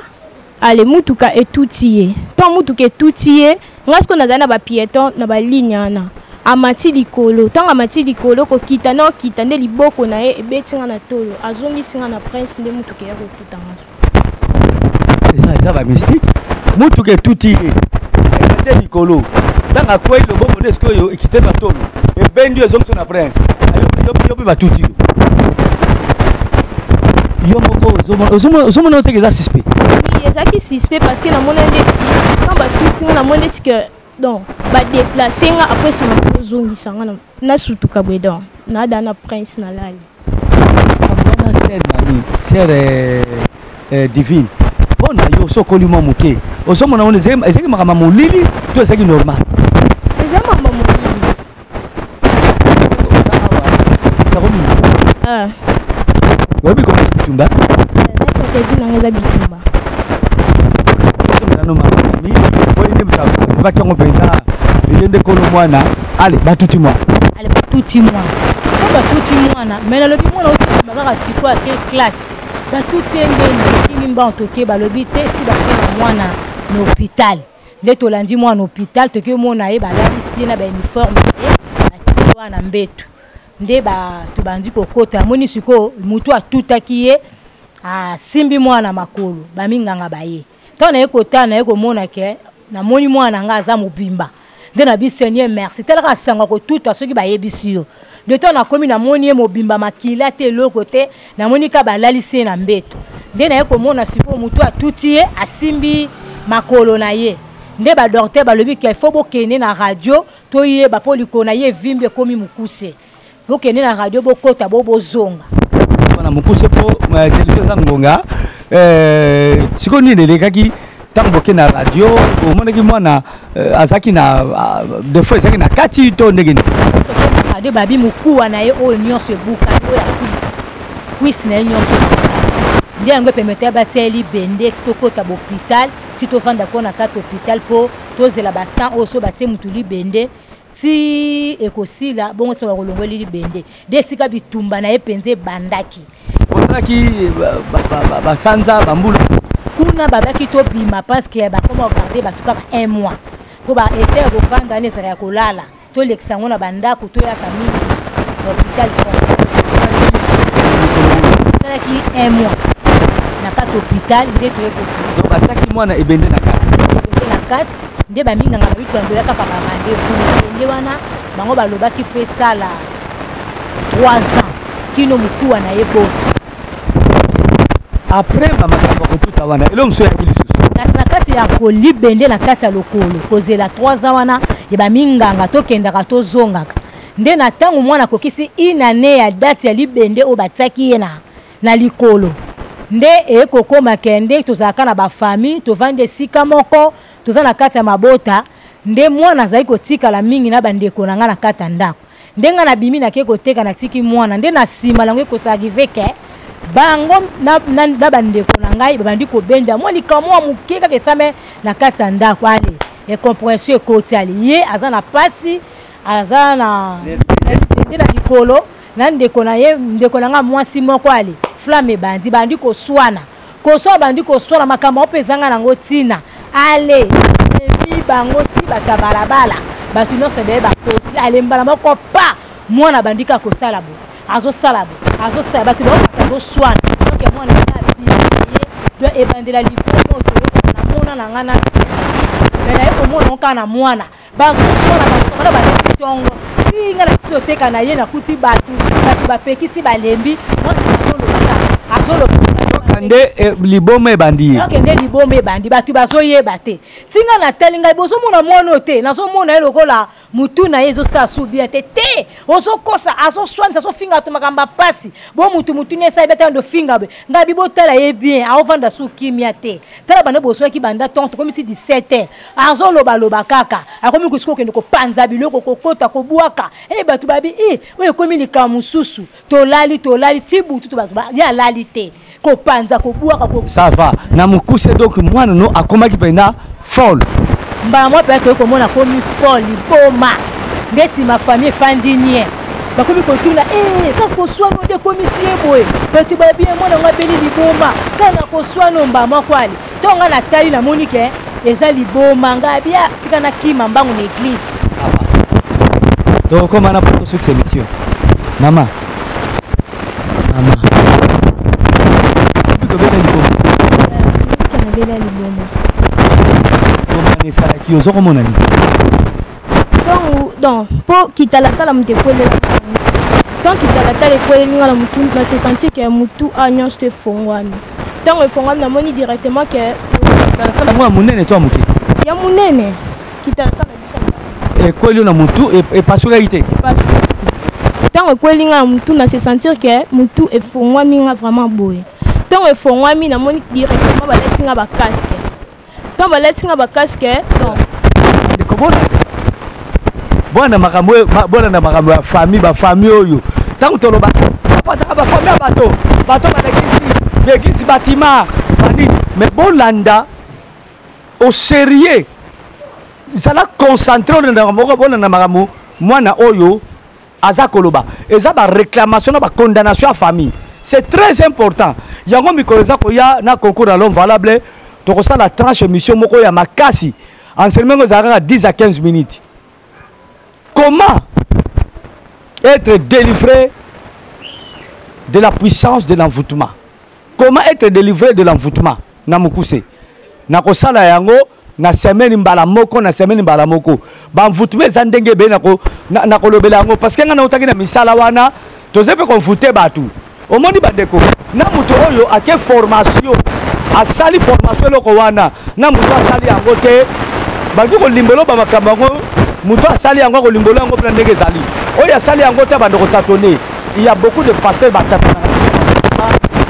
ale mutuka etuti ye. Ntango mutuka etuti ye, nga sikoyo nazali na bapiéton na baligne wana, amati likolo. Ntango amati likolo kokita na okita, nde liboko na ye ebeti nga na tolo, azongisi nga na Prince, nde mutuka eya kotuta nga. Eza bamystique. Mutuka etuti ye, ekati likolo, ntango akwei, loboko nde sikoyo ekite na tolo, ebendi yo, ezongisi na Prince. Yo mpe batuti yo, yo moko ozomona oteke eza suspect. Oui, ezalaki suspect parce que namona ndeti quand batuti nga, namoni ndeti que donc badéplace nga, après nsima ozongisa nga nasutuka boye, donc naada na Prince, nalali. Wana sœur nani, sœur Divine, mpo na yo, so okoli mwa moke, ozomona wana ezalaki makambo ya molili to ezalaki normal? Eza makambo ya molili. Oza awa sango mingi. Ah. Oyebi koma bitumba? Nakokedi nanga eza bitumba. Nano mamami oyo nde moto avivaki yango mpenza, ye nde kolo mwana. Ale batuti mwana. Ale batuti mwana, po batuti mwana, mais nalobi mwana okima kaka sikoyo ake classe, batuti ye ndeni, tokimi mbango, toke, balobi te si bake na mwana na hôpital. Nde tolandi mwana hôpital, toki omona ye, balalisi ye na bauniforme na ye, batie wana mbeto, nde bato bandi kokota. Amoni sikoyo motu atutaki ye, asimbi mwana makolo, baminganga baye. Ntango naye kotala, naye komona ke namoni mwana na ngai aza mobimba, nde nabi: "Seigneur, merci." Talaka sango ya kotuta, soki bayebisi yo nde ntango nakomi, namoni ye mobimba, makila te, eloko te, namoni ka balalisi ye na mbeto. Nde naye komona sikoyo motu atuti ye, asimbi makolo na ye. Nde badocteur balobi ke fo bokende na radio, toyeba mpo likolo na ye evimbi, ekomi mokuse, bokende na radio, bokota bo bozonga. Wana mokuse mpo televizio eza ngonga. Sikoyo nini elekaki ntango boke na radio? Omonaki mwana azalaki na défaut, ezalaki na kati to ndenge nini? Radio, babi mokuwa na ye oyo nyonso ebukani, oyo ya cuisse, cuisse na ye nyonso ebukani. Nde yango epermettre batia ye libende ti tokota bahôpital, ti tovanda mpo na kati hôpital, mpo tozela batemps oyo so batie mutu libende ti ekosila bongo, nsima bakolongoli libende. Nde esika bitumba na ye mpenza ebandaki. Ozalaki basanza, bambula? Kuna babaki tobima parce que bakoma kogarde bato kaka un mois, mpo baete ya kovanda wana ezalaka ya kolala, tolekisa yango na bandako, toyaka mingi na hôpital. Esalaki un mois na kati hôpital, nde toye kobima. Batiaki mwana ebende na kati? Ebende na kati. Nde baminganga babi toyandoya kaka barendez-vous ebende wana. Bango balobaki fo esala 3 ans kino mokuwa na ye bota. Après bamakambo ya kotuta wana, elo mosusu eyaki lisusu? Kasi na kati ya kolibende na kati ya lokolo, kozela 3 ans wana ya baminganga, tokendaka, tozongaka. Nde na ntango mwana akokisi une année ya date ya libende oyo batiaki ye na likolo, nde ekokoma ke nde tozalaka na bafamille, tovandi esika moko, toza na kati ya mabota. Nde mwana azali kotikala mingi na bandeko na ngai na kati ya ndako. Nde ngai nabimi, nake koteka, natiki mwana. Nde na nsima nango ekos'arrive ke bango na bandeko na ngai babandi kobenda mwa likambo mwa moke kaka esame na kati ya ndako. Ale incompréhension ekoti, ale ye aza na pasi, aza na nde na likolo na ndeko na ye, ndeko na ngai mwasi moko. Ale flamme ebandi, bandi koswana, koswana, bandi koswana makambo yango mpe ezanga nango ntina. Ale emi bango ti bato ya balabala, bato nyonso ebele bakoti. Ale mbala moko pa mwana bandi kaka kosala boye, azosala boye, azosala, bato baokasa, azoswana. Donc mwana abimi ye, donc ebandela libomo toyokaka namona na ngai na me naye komona ngo kaka na mwana bazoswana, bazoswana, balembi ntongo ti nga na tisi oteka na ye, nakuti bato, bato bapekisi, balembi. Mwana azoloba, azoloba. Nde liboma ebandi ye. Oke, nde liboma ebandi, bato bazoyeba te. Ntinga natali ngai, bozomona mwana oyo te, nazomona ye lokola Mutu na ye ezosala su bien te te, ozokosa, azoswanisa, azofinga bato makambo ya pasi. Bo mutu mutu ni esali beta ndo finga be. Ngai bi botala ye bien, aovanda su kimia te. Tala banda boswaki banda ton tokomi ti 17 heures. Azoloba loba kaka. Akomi kusiko kokende kopanza biloko, kokota, kobwaka. Eh bato babi eh oyo ekomi likambo mosusu. Tolali tolali ti butu to bato ye alali te. Kopanza kobwaka ko Ça va. Na mokuse donc mwana no akomaki mpenza folle. Mbala moko mpenza toyei komona akomi folle, liboma. Nde nsima famille efandi nie. Bakomi kotuna eh kaka koswana nde ekomisi ye boye. Bato babi ye mwana yango abeli liboma. Kaka na koswana mbala moko ale. Ntango ngai natali namoni ke eza liboma, ngai abi ah, tika nakima mbangu na église. Tokokoma na poto succès émission. Mama. Mama. Tobela liboma. Nabela liboma. Liboma esalaki yo ozo komona nini? Ntango donc mpo kitalatala moto ekwelela tant kitalatala ekweleli nga na motu na se sentir ke motu a nyonso to efongwami. Ntango efongwami namoni directement ke kitalatala yango ya monene to ya moke? Ya monene. Kitalatala biso ekweli yo na motu epasukaki te? Ntango ekweli nga na motu na se sentir ke motu efongwami nga vraiment boye. Ntango efongwami namoni directement balati nga bacasque. Ntango balati nga bacasque donc ndeko bona bona makambo oyo, bona na makambo ya famille, ba famille oyo ntango toloba bapataka ba famille ya bato, bato balekisi l'église bâtiment banini, mais bolanda au sérieux, zala concentré olanda moko, bolanda makambo mwana oyo aza koloba, eza ba réclamation na ba condamnation ya famille, c'est très important. Yango mikolo eza koya na concours ya l'homme valable, tokosala tranche émission moko ya makasi, enseignement ngo ezalaka kaka 10 à 15 minutes. Comment être délivré de la puissance de l'envoûtement? Comment être délivré de l'envoûtement? Na mokuse nakosala yango na semaine mbala moko, na semaine mbala moko. Ba envoûtement eza ndenge ebele, nakolobela yango parce que nga nautaki na misala wana, toza mpe koenvoûter bato. Omoni bandeko, na moto oyo ake formation, asali formation eloko wana, na moto asali yango te, bakoki kolimbola ba makambo yango. Moto asali yango akolimbola yango mpena ndenge ezali, oyo asali yango te abanda kotatone. Il y a beaucoup de pasteurs batatonaka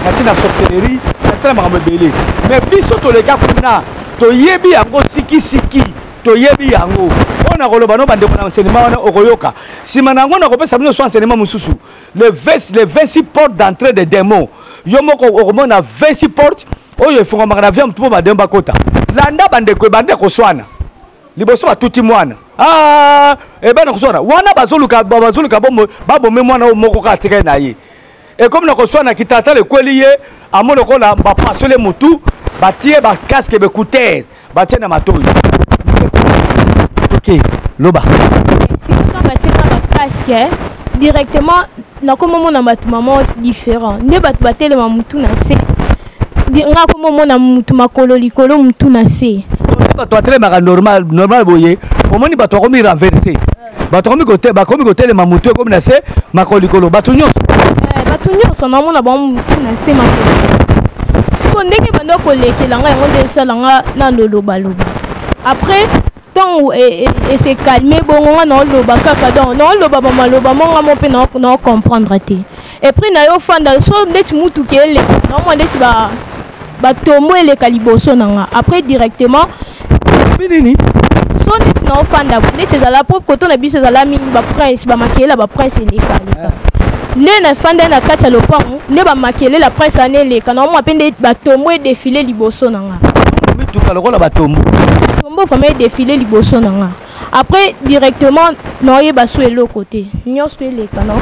na ntina sorcellerie, na ntina makambo ebele, mais biso toleka kuna, toyebi yango sikisiki, toyebi yango. Oyo nakoloba no bandeko na enseignement wana okoyoka nsima na yango, nakopesa bino so enseignement mosusu, le 26 portes d'entrée des démons. Yo moko okomona 26 portes oyo efungwamaka na vie ya motu mpo bademo bakota. Landa bandeko, ebandi koswana liboso batuti mwana, ah, ebandi koswana wana, bazoluka, bazoluka babome mwana oyo moko kaka atikali na ye. Ekomi na koswana, kitatala ekweli ye, amoni lokola bapasole motu, batie bacasque baécouteur, batie na matoi. Toke loba. Sikoyo batie na bacasque directement, nakomomona bato mama différent nde bato batelema motu na se, nga akomomona motu makolo likolo, motu na se. Bato batelemaka normal normal boye, omoni bato bakomi renverse, bato bakomi kotelema, motu ekomi na se, makolo likolo, bato nyonso. Bato nyonso naomona bango motu na se, makolo. Sikoyo ndenge bando kolekela nga yango nde esala nga na lolobaloba. Après ntango ese calme bongo, nga naoloba kaka, donc naoloba bamaloba mo nga mo mpe naocomprendre te. Et puis na yo fanda so ndeti mutuki eleka, naomona ndeti batombo eleka liboso na nga. Après directement nini? So ndeti naofanda ndeti ezala po koto na biso ezala mingi baprince, bamakelela baprince eleka eleka nde nafanda na kati ya lopango, nde bamakelela prince wana eleka, naomona mpe nde batombo edéfiler liboso na nga. Mituka lokola batombo. Tombo vraiment edéfiler liboso na nga. Après directement naoyeba so eloko te, nyonso eleka na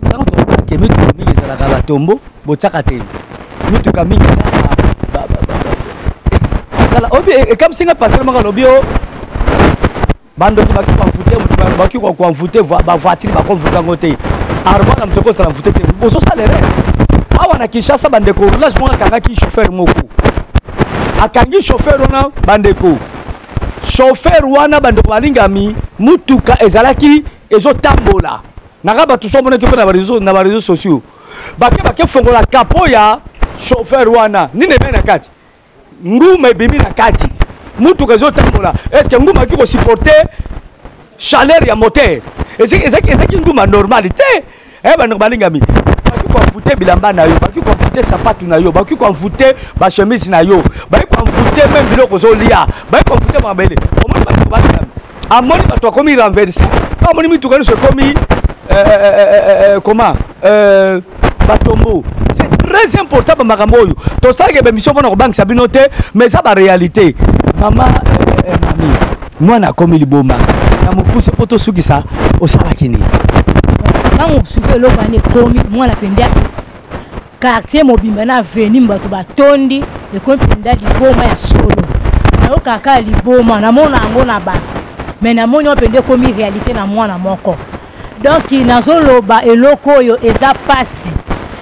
Ntango tolobake mituka mingi ezalaka batombo, botiaka te mituka mingi eza obi ekamisi nga. Pasteur moko alobi o bandoki baki koenvoûter moto, baki koenvoûter bavoiture, bakoenvoûter yango te, armoire na moto ekosala envoûte te. Bozosala erreur awa na Kinshasa bandeko. Roulage moko akangaki chauffeur moko, akangi chauffeur wana bandeko. Chauffeur wana bandeko balingami, mutuka ezalaki ezotambola naka bato so amonaki mpe na baréseaux sociaux, bake bake fongola capot ya chauffeur wana, nini ebei na kati? Nguma ebimi na kati. Mutuka ezotambola, est ce que nguma akoki kosupporte chaleur ya moteur? Ezaki nguma normal te. Eh, bandeko balingami, bakoki koenvoûte bilamba na yo, bakoki koenvoûte sapatu na yo, bakoki koenvoûte bachemise na yo, bakoki koenvoûte même biloko ozolia, bakoki koenvoûte mabele. Omoni, bandeko balingami, amoni bato akomi renverse, amoni mituka nyonso ekomi comment, batombo. C'est très important, bamakambo oyo tosalaka baémission mpona kobangisa bino te, mais eza baréalité. Mama mami, mwana akomi liboma. Na mokuse, mpo tosukisa, osalaki nini? Ntango sikoyo eloko wana ekomi, mwana mpenza, quartier mobimba na avenue bato batondi, ekomi mpenza liboma ya solo. Nayokaka kaka liboma, namona yango na bato, mais namoni oyo mpenza ekomi réalité na mwana moko. Donc nazoloba eloko oyo eza pasi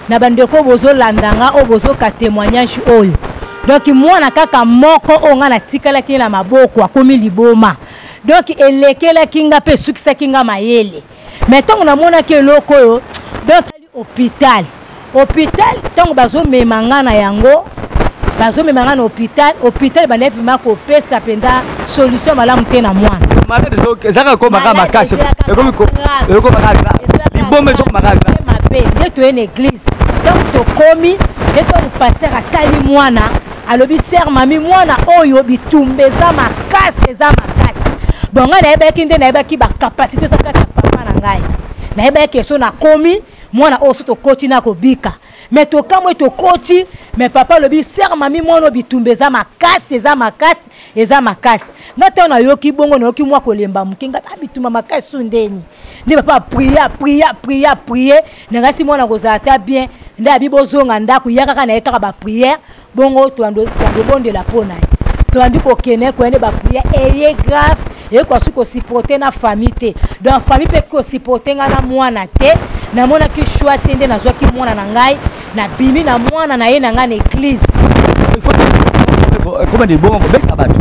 na bandeko bozolanda nga, oyo bozoka témoignage oyo. Donc mwana kaka moko oyo nga natikalaki na maboko akomi liboma. Donc elekelaki nga mpe esukisaki nga mayele. Mais ntango namonaki eloko oyo, donc hôpital, ntango bazomema nga na yango, bazomema nga na hôpital, hôpital ebandaki vraiment kopesa mpenza solution malamu te na mwana. Malade ezaka komaka makasi, ekomaka liboma, ezokomaka. Mabe nde toye na église. Ntango tokomi, nde ntango pasteur atali mwana, alobi: "Sœur Mami, mwana oyo bitumba eza makasi, eza makasi." Bon, ngai nayebaki nde nayebaki bacapacité eza kati ya papa na ngai. Nayebaki eso nakomi mwana oyo so tokoti na kobika. Mais tokamwe, tokoti, mais papa alobi: "Sœur Mami, mwana oyo bitumba eza makasi, eza makasi, eza makasi." Nga ntango nayoki bongo, nayoki mwa kolemba moke. Nga bitumba makasi su ndeni? Nde papa aprier, aprier, aprier, aprier nangasi mwana kozala ta bien. Nde abi bozonga ndako, ya kaka na ye kaka baprière bongo, tobondela mpo na ye. Tobandi kokende koya, nde baprière eye grave, eye kwasu kosupporte na famille te. Donc famille mpe kosupporte ngai na mwana te. Namonaki choix te, nde nazwaki mwana na ngai, nabimi na mwana na ye na ngai na église. Koma libongo kobeta bato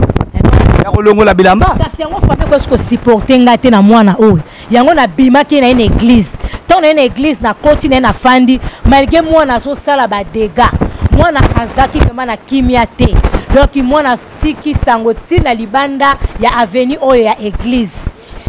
ya kolongola bilamba. Kasi yango famille kosi kosupporte ngai te na mwana oyo. Yango nabimaki na ye na église. Ntango na ye na église, nakoti na ye, nafandi. Malgré mwana azosala badégâts, mwana azalaki vraiment na kimia te. Donc mwana atiki sango ntina libanda ya avenue oyo ya église.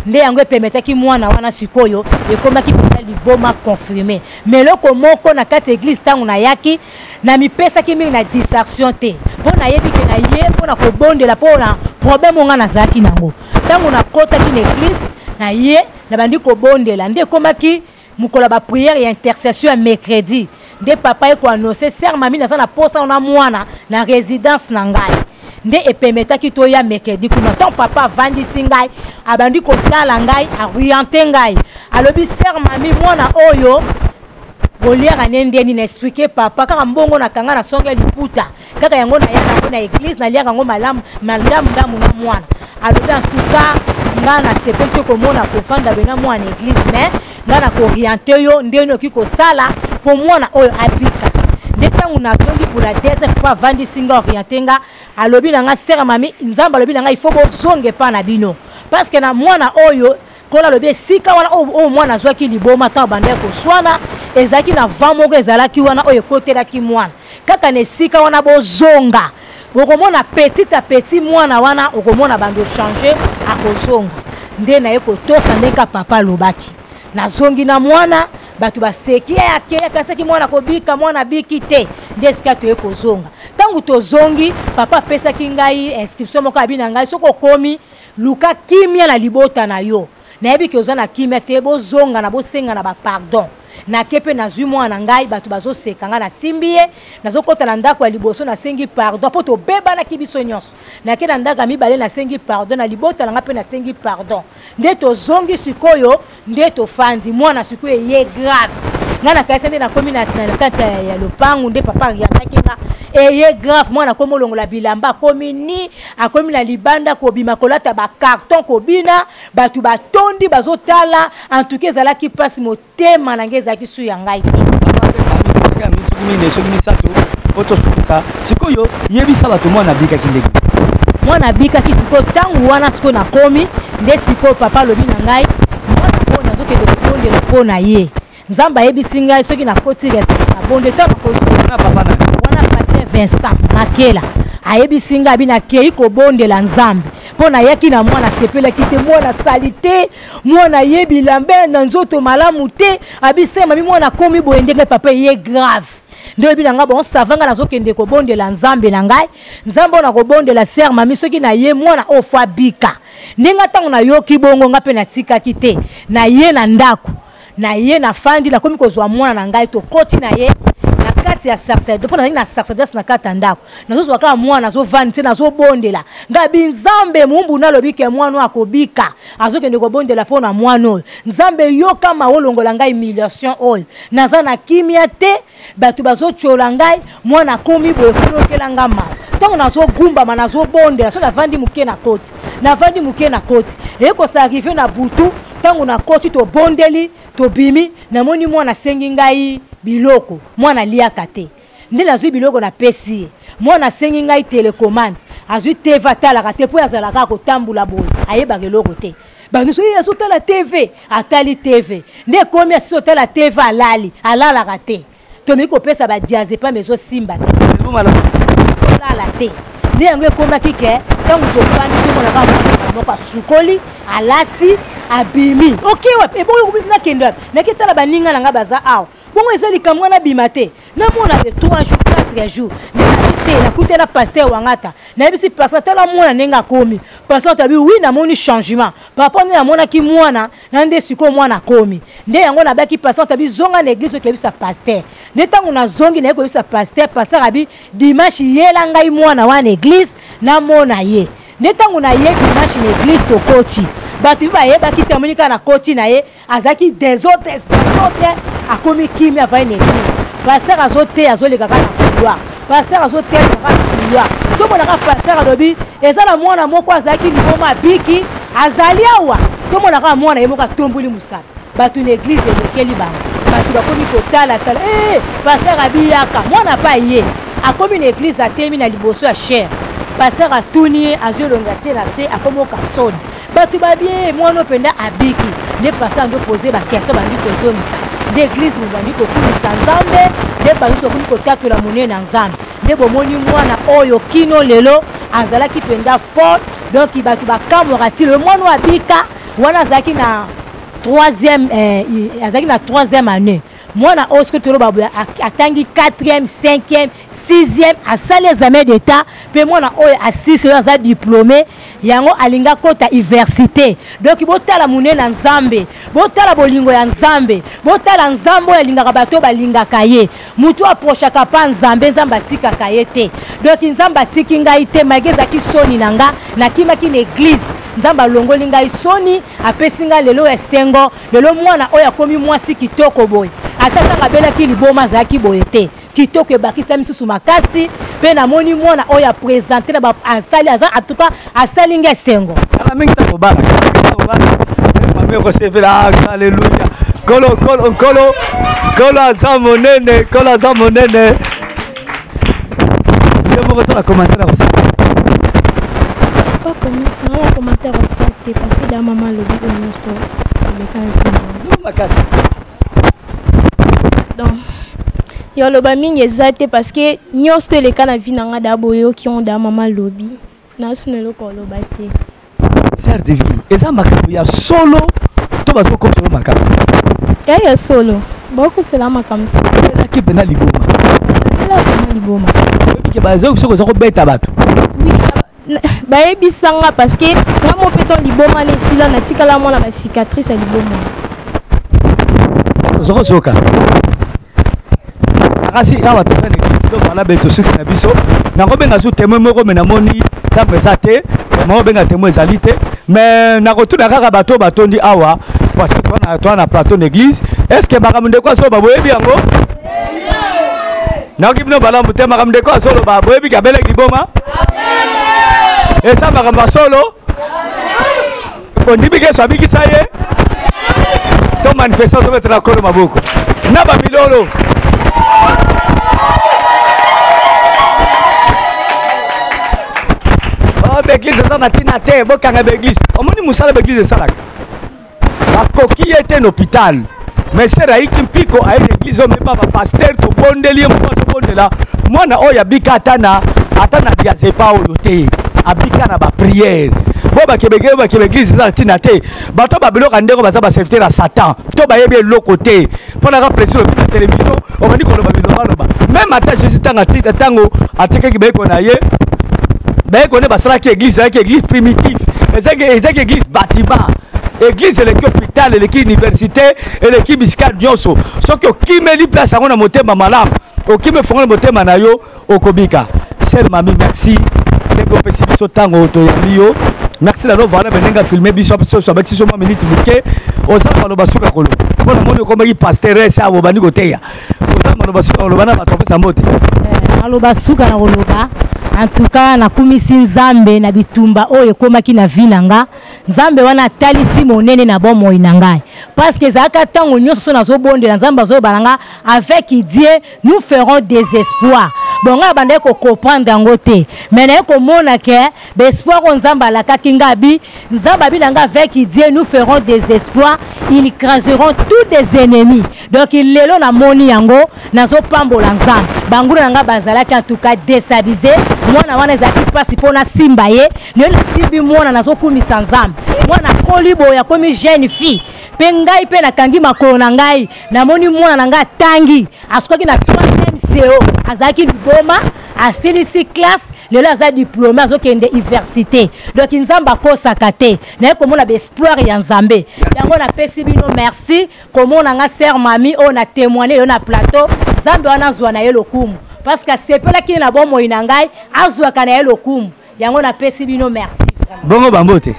Nde yango epermettaki mwana wana sikoyo ekomaki mpenza liboma confirmé. Mais eloko moko, na kati ya église, ntango nayaki, namipesaki mingi na distraction te, mpo nayebi ke na ye mpo na kobondela mpo na problème oyo nga nazalaki nango. Ntango nakɔtaki na église na ye, nabandi kobondela. Nde ekomaki mokolo ya baprière ya intercession ya mercredi, nde papa ye koannonce: "Sœur Mami, naza na posa na mwana na résidence na ngai." Nde epermettaki toya mercredi kuna. Ntango papa avandisi ngai, abandi kotala ngai, aoriente ngai, alobi: "Sœur Mami, mwana oyo boliaka ne ndeni?" Na expliquer papa kaka mbongo nakanga na songe ya liputa, kaka yango naya nango na église, naliaka yango malamu malamu ndamu na mwana. Alobi: "En tout cas, nga nasepeli te komona kofanda be na mwana église, mais nga na kooriente yo ndenge okoki kosala mpo mwana oyo abika." Nde ntango nazongi pour la deuxième fois, avandisi nga, oriente nga, alobi na nga: "Sœur Mami, Nzambe alobi na nga il faut bozonga epa na bino, parce que na mwana oyo kola." Alobi esika wana oyo mwana azwaki liboma, ntango bandaki koswana, ezalaki na vent moko ezalaki wana oyo ekotelaki mwana kaka na esika wana. Bozonga, okomona petit à petit mwana wana, okomona bando change, akozonga. Nde naye kotosa ndenge ka papa alobaki. Nazongi na mwana, bato baseki ye, akei, akasaki mwana kobika, mwana abiki te. Nde esika toye kozonga. Ntango tozongi, papa apesaki ngai inscription moko, abi na ngai: "Soki okomi, luka kimia na libota na yo. Nayebi ke oza na kimia te, bozonga na bosenga na bapardon." Nake mpe nazwi mwana na ngai, bato bazoseka ngai, nasimbi ye, nazokɔta na ndako ya liboso, nasengi pardon mpo tobebanaki biso nyonso. Nake na ndako ya mibale, nasengi pardon na libota na ngai mpe nasengi pardon. Nde tozongi sikoyo, nde tofandi. Mwana sikoyo eye grave. Ngai nakanisi nde nakomi na kati ya lopangu, nde papa arientaki nga: eye grave, mwana akomi olongola bilamba, akomi ni akomi na libanda, kobima, kolata bacarton, kobina, bato batondi bazotala. En tout cas ezalaki mpasi, motema na ngai ezalaki su ya ngai te. Soki mine, soki misato po tosukisa sikoyo, yebisa bato mwana abikaki ndenge. Mwana abikaki sikoyo ntango wana sikoyo nakomi, nde sikoyo papa alobi na ngai: "Mwana oyo nazokende kobondela mpo na ye. Nzambe ayebisi ngai soki nakoti nabonde ntango nakozwa." Papa na Wana pasteur Vincent Makela. Ayebisi ngai abi nakei kobondela Nzambe mpo nayaki na mwana, asepelaki te, mwana asali te, mwana ye bilamba na nzoto malamu te. Abi se mami, mwana akomi boye ndenge papa eye grave. Nde oyebi na ngai, bon sava, ngai nazokende kobondela Nzambe na ngai, Nzambe oyo nakobondela, sœur mami, soki na ye mwana oyo fo abika. Ndenge ntango nayoki bongo, ngai mpe natikaki te, na ye na ndako na ye, nafandi, nakomi kozwa mwana na ngai, tokoti na ye na kati ya sacerdoce, mpo nazalaki na sacerdoce na kati ya ndako. Nazozwa kaka mwana, nazovandi te, nazobondela ngai bi Nzambe mumbu nalobi ke mwana oyo akobika. Azokende kobondela mpo na mwana oyo. Nzambe, yoka mawa, olongola ngai humiliation oyo, naza na kimia te, bato bazotyola ngai, mwana akomi boye, kolokela ngai mawa. Ntango nazogumbama, nazobondela, soki navandi moke na koti, navandi moke na koti, eye kos'arriver na butu. Ntango nakoti, tobondeli, tobimi, namoni mwana asengi ngai biloko, mwana aliaka te. Nde nazwi biloko, napesi ye. Mwana asengi ngai télécommande, azwi TV, atalaka te mpo azalaka kotambola boye, ayebaka eloko te. Banyonso ye azotala TV, atali TV, nde ekomi asisi otala TV, alali, alalaka te. Tomiki kopesa badiazepam, ezosimba te, azolala te. Nde yango ekomaki ke ntango tofandi, tomonaka mwana moko asukoli, alati, abimi. Oke wapi? Ebongo nakende wapi? Naketala baninga na ngai baza awa. Bongo eza likambo wana, bima te, namona de 3 jours, 4 jours. Nde nabi te, nakutela pasteur Wangata, nayebisi pasteur: tala mwana ndenge akomi. Pasteur tabi: oui, namoni changement papa, nde namonaki mwana na nde sikoyo mwana akomi. Nde yango nabaki pasteur tabi: zonga na église, okebisa pasteur. Nde ntango nazongi, naye koyebisa pasteur, pasteur abi: dimanche yela ngai mwana wana église, namona ye. Nde ntango naye dimanche na église, tokoti, bato bi bayebaki te, amoni kaka nakoti na ye, azalaki désordre, désordre, akomi kimia, avai na église. Pasteur azoteya, azoleka kaka na couloir, pasteur azoteya kaka na couloir, tomonaka pasteur alobi: eza na mwana moko azalaki liboma, abiki, azali awa. Tomonaka mwana ye moko atomboli mosala, bato na église elekeli bango, bato bakomi kotalatala. E pasteur abiyaka mwana pa ye, akomi na église, atemi na liboso ya chaire, pasteur atuni ye, azwi elongi atie na se, akomi oka soni. Bato babie mwana mpenza abiki. Nde pasteur andi opose baquestion, bandi kozongisa, nde église mobandi kokumisa Nzambe, nde bato bakomi kotatola monene na Nzambe. Nde bomoni mwana oyo kino lelo azalaki mpenza fort. Donc bato bakamwaka ti lelo mwana oyo abika wana. Azalaki na troisième, azalaki na troisième année. Mwana oyo soki toloba boye, atangi 4e, 5e, 6e, asali examen d'état. Mpe mwana oyo asisi oyo aza diplômé, yango alingi akota université. Donc botala monene na Nzambe, botala bolingo ya Nzambe, botala Nzambe oyo alingaka bato oyo balingaka ye. Motu aprochaka mpa Nzambe, Nzambe atikaka ye te. Donc Nzambe atiki ngai te, malgré ezalaki soni na nga, nakimaki na église, Nzambe alongoli ngai soni, apesi ngai lelo esengo. Lelo mwana oyo akomi mwasi kitoko boye, ata ntango abelaki liboma azalaki boye te. Kitoko ebakisa misusu makasi. Mpe namoni mwana oyo aprésenter na asali, aza en tout cas asali nga esengo. Kala mingi ntango obala, mami okosepela. Alleluya! Nkolo, nkolo, nkolo, nkolo aza monene, nkolo aza monene. Yo moko tala commentaire akosala. Nga commentaire osala te, parce que da mama alobi oyo nyonso eleka makasi. Donc ya oloba mingi eza te, parce que nyonso to eleka na vie na nga, da boyoki on da mama alobi, nasuna eloko oloba te. Sœur Divine, eza makambo ya solo to bazokosolo makambo? Ya ya solo, bakosela makambo. Elaki mpena liboma? Elakama liboma. Oyebike bazoki soki oza kobeta bato? Oui, bayebisanga, parce que nga mo mpe to liboma na esila, natikala mwana bacicatrice ya liboma. Oza kozoka kasi awa toza na église. Donc wana be tosuki na biso, nakobenga zu témoin moko, me namoni ntango eza te. Makobenga témoin ezali te, mais nakotuna kaka bato oyo batondi awa, parce que toa na plateau na église. Est ce que makambo ndeko azoloba, boyebi yango? Nakoki bino balamu te. Makambo ndeko azoloba, boyebi ke abeleki liboma? Eza makambo ya solo? Ondimi ke Yesu abikisa ye? To manifestation, tobetela kolo maboko na bamilolo. Oh, baeglise eza na ntina te, bokanga baeglise. Omoni mosala baeglise esalaka, bakoki ye te na hôpital, mais sœur ayiki mpiko, aye na église oyo, mepa bapasteur, tobondeli ye moko, azobondela mwana oyo abika ata na Ata na diazepa oyo te, abika na ba prière. Bo bakebeke bakebe église eza na ntina te. Bato ba biloko ndeko baza ba serviteur ya Satan. To bayebi eloko te. Mpo na ka pression na télévision, obandi koloba biloba loba. Même ata Jésus tanga tita tango atekaki bayeko na ye. Bayeko ne basalaki église, ezalaki église primitive. Ezalaki ezalaki église bâtiment. Église eleki hôpital, eleki université, eleki bisika nyonso. Soki okimeli place yango na motema malamu, okimi efongoli motema na yo, okobika. Sœur Mami, merci. Ndenge opesi biso ntango toyambi yo. Merci na lovala ndenge afilme biso apesi biso abakisi biso mwa minute moke. Oza na maloba suka koloba. Mpo namoni okomaki pasteur ese awa obandi koteya. Oza na maloba suka koloba na bato opesa mbote. Maloba suka na koloba. En tout cas, nakumisi Nzambe na bitumba oyo ekomaki na vie na nga. Nzambe wana atalisi monene na bomoi na ngai. Parce que ezalaka ntango nyonso so nazobondela Nzambe azoyeba na nga avec Dieu nous ferons des espoirs. Bon ngai abandaki kocomprendre yango te. Mais naye komona ke ba espoir oyo Nzambe alakaki nga abi, Nzambe abi na nga avec Dieu nous ferons des espoirs, ils craseront tous des ennemis. Donc lelo namoni yango nazopambola Nzambe. Banguna na nga bazalaki en tout cas désabusé. Mwana wana ezalaki mpasi mpo nasimba ye. Lelo nasimbi mwana nazokumisa Nzambe. Mwana akoli boye akomi jeune fille. Mpe ngai mpe nakangi makolo na ngai, namoni mwana na ngai atangi, asukaki na 3e CO, azalaki liboma, asilisi classe, lelo aza diplômé, azokende université. Donc Nzambe akosaka te. Naye komona ba espoir ya Nzambe. Yango napesi bino merci komona nga sœur Mami oyo na témoigner yo na plateau. Nzambe wana azwa na ye lokumu parce que asepelaki na bomoi na ngai, azwaka na ye lokumu. Yango napesi bino merci. Bongo bambote.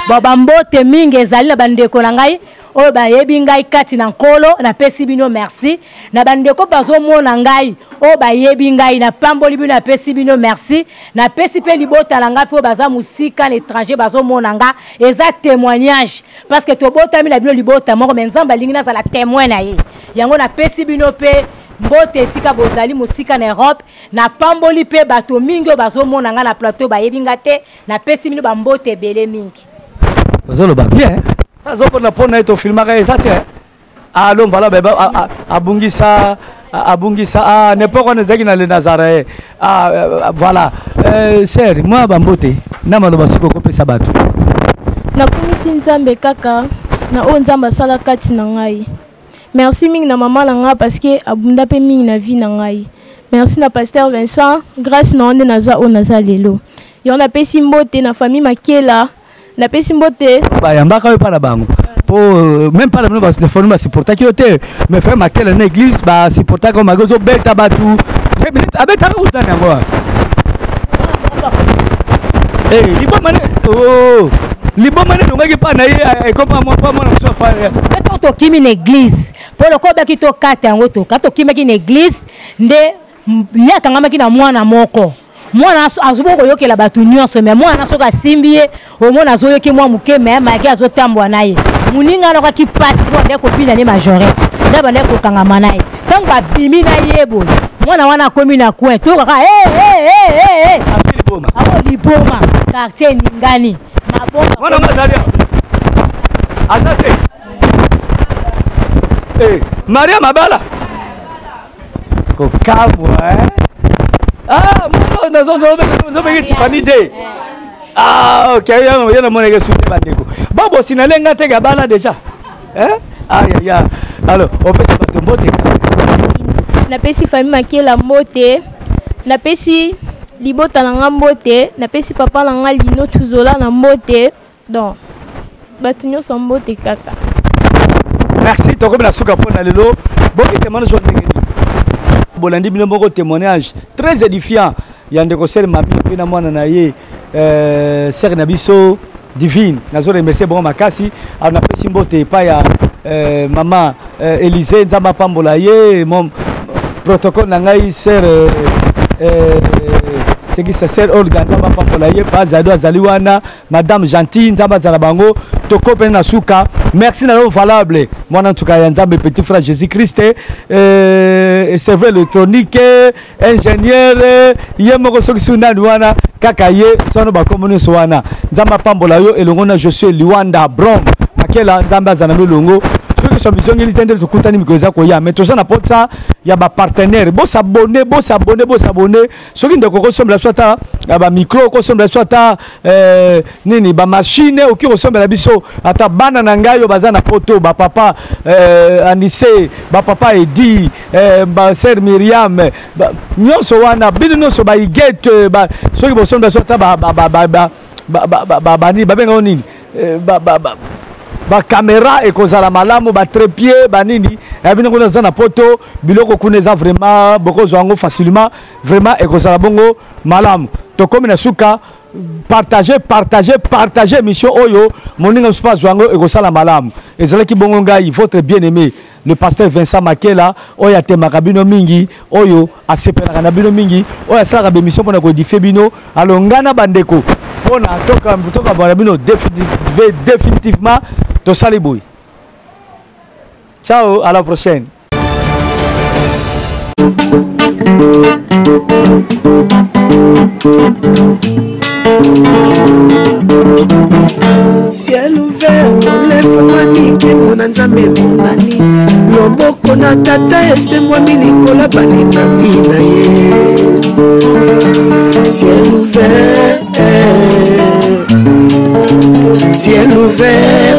Bon, bambote mingi ezali na bandeko na ngai oyo bayebi ngai kati na Nkolo, napesi bino merci. Na bandeko bazomona ngai oyo bayebi ngai, napamboli bino, napesi bino merci. Napesi mpe libota na ngai mpe oyo baza mosika na étranger bazomona nga, eza témoignage parce que tobotami na bino libota moko, mais Nzambe alingi nazala témoin na ye. Yango napesi bino mpe mbote esika bozali mosika na Europe. Napamboli mpe bato mingi oyo bazomona nga na plateau bayebi nga te, napesi bino bambote ebele mingi. Ozoloba bien, azopona mpona ye tofilmaka eza te. Alo mbala beba abungisa abungisa ah n'importe quoi ezalaki na le Nazareth. Ah voilà. Sœur, moi bambote na maloba suka kopesa bato. Nakumisi Nzambe kaka na oyo Nzambe asala kati na ngai. Merci mingi na mama na nga parce que abunda pe mingi na vie na ngai. Merci na pasteur Vincent, grâce na onde naza oyo naza lelo. Yo napesi mbote na famille Makela, napesi mbote. Bayambaka yo pa na bango. Po même pas na bino ba téléphone ba supportaki yo te, mais frère Makela na église ba supportaka yo malgré ozobeta bato. Abetaka kutu nani yango wana? Eh, liboma ne, oh, liboma ne elongaki mpa na ye, ekoma mwa mpa mwana mosusu afa, eh. Mpe ntango tokimi na église, mpo lokola obaki tokata yango toka, tokimaki na église nde ye akangamaki na mwana moko. Mwana azoboka koyokela bato nyonso, mais mwana soki asimbi ye, omona azoyoki mwa moke, mais malgré azotambwa na ye. Moninga wana akwaki mpasi mpo abandaki kobina ne majorette, nde abandaki kokangama na ye. Ntango babimi na ye boye, mwana wana akomi na coin, toyoka kaka, hey, hey, hey, hey, hey. Azwi liboma. Ako liboma, quartier eningani. Mabonga. Mwana wana azali awa. Aza te. Eh, Maria Mabala. Kokamwa, eh? Ah, mwana oyo nazo Tiffany te. Ah, ok, yo namonaki esu te bandeko. Bon, bosinale nga te gabala déjà. Hein? Ah, ya, ya. Alors, opesi bato mbote. Napesi famille Makela mbote. Napesi libota na nga mbote. Napesi papa na nga Lino Tuzola na mbote. Donc, bato nyonso mbote kaka. Merci, tokomi na suka mpona lelo. Boki témoignage oyo ndenge nini? Bolandi bino moko témoignage très édifiant ya ndeko Sœur Mami mpe na mwana na ye sœur na biso Divine. Nazo remercier bango makasi. Alors napesi mbote epai ya mama Élysée, Nzambe apambola ye, mon protocole na ngai sœur sekisa sœur Olga, Nzambe apambola ye, pa Zado azali wana, madame Gentille, Nzambe azala bango. Toko pene na suka. Merci na yo valable. Mwana ntuka ya Nzambe, petit frère Jésus-Christ, serveur électronique, ingénieur, ye moko soki soki nani wana kaka ye sono bakombo nyonso wana. Nzambe apambola yo elongo na Josué Liwanda Brom Makela, Nzambe azala na elongo. Soki so mizongeli te nde tokutani mikolo eza koya, mais toza na posa ya bapartenaire. Bosabone, bosabone, bosabone. Soki ndeko okosombela biso ata bamicro, okosombela biso ata nini, bamachine, okoki kosombela biso ata bana na ngai oyo baza na poto, bapapa Anise, bapapa Edi, baser Miriam, nyonso wana, bino nyonso baigete ba, soki bosombela biso ata bani, babenga nini, bacaméra, ekozala malamu, batrépied, banini ya bino kuna eza na poto, biloko kuna eza vraiment, bokozwa yango facilement. Vraiment ekozala bongo malamu. Tokomi na suka. Partage, partage, partage émission oyo, moninga mosusu azwa yango, ekosala malamu. Ezalaki bongo ngai, votre bien aimé, le pasteur Vincent Makela, oyo atemaka bino mingi, oyo asepelaka na bino mingi, oyo asalaka bémission mpona koédifier bino. Alors ngai na bandeko, mpona tokabwana bino définitivement, tosali boye. Ciao, à la prochaine. Ciel ouvert, lefungwami, nkembo na Nzambe emonani, loboko na Tata esembwami likolo balingami na ye. Ciel ouvert, ciel ouvert.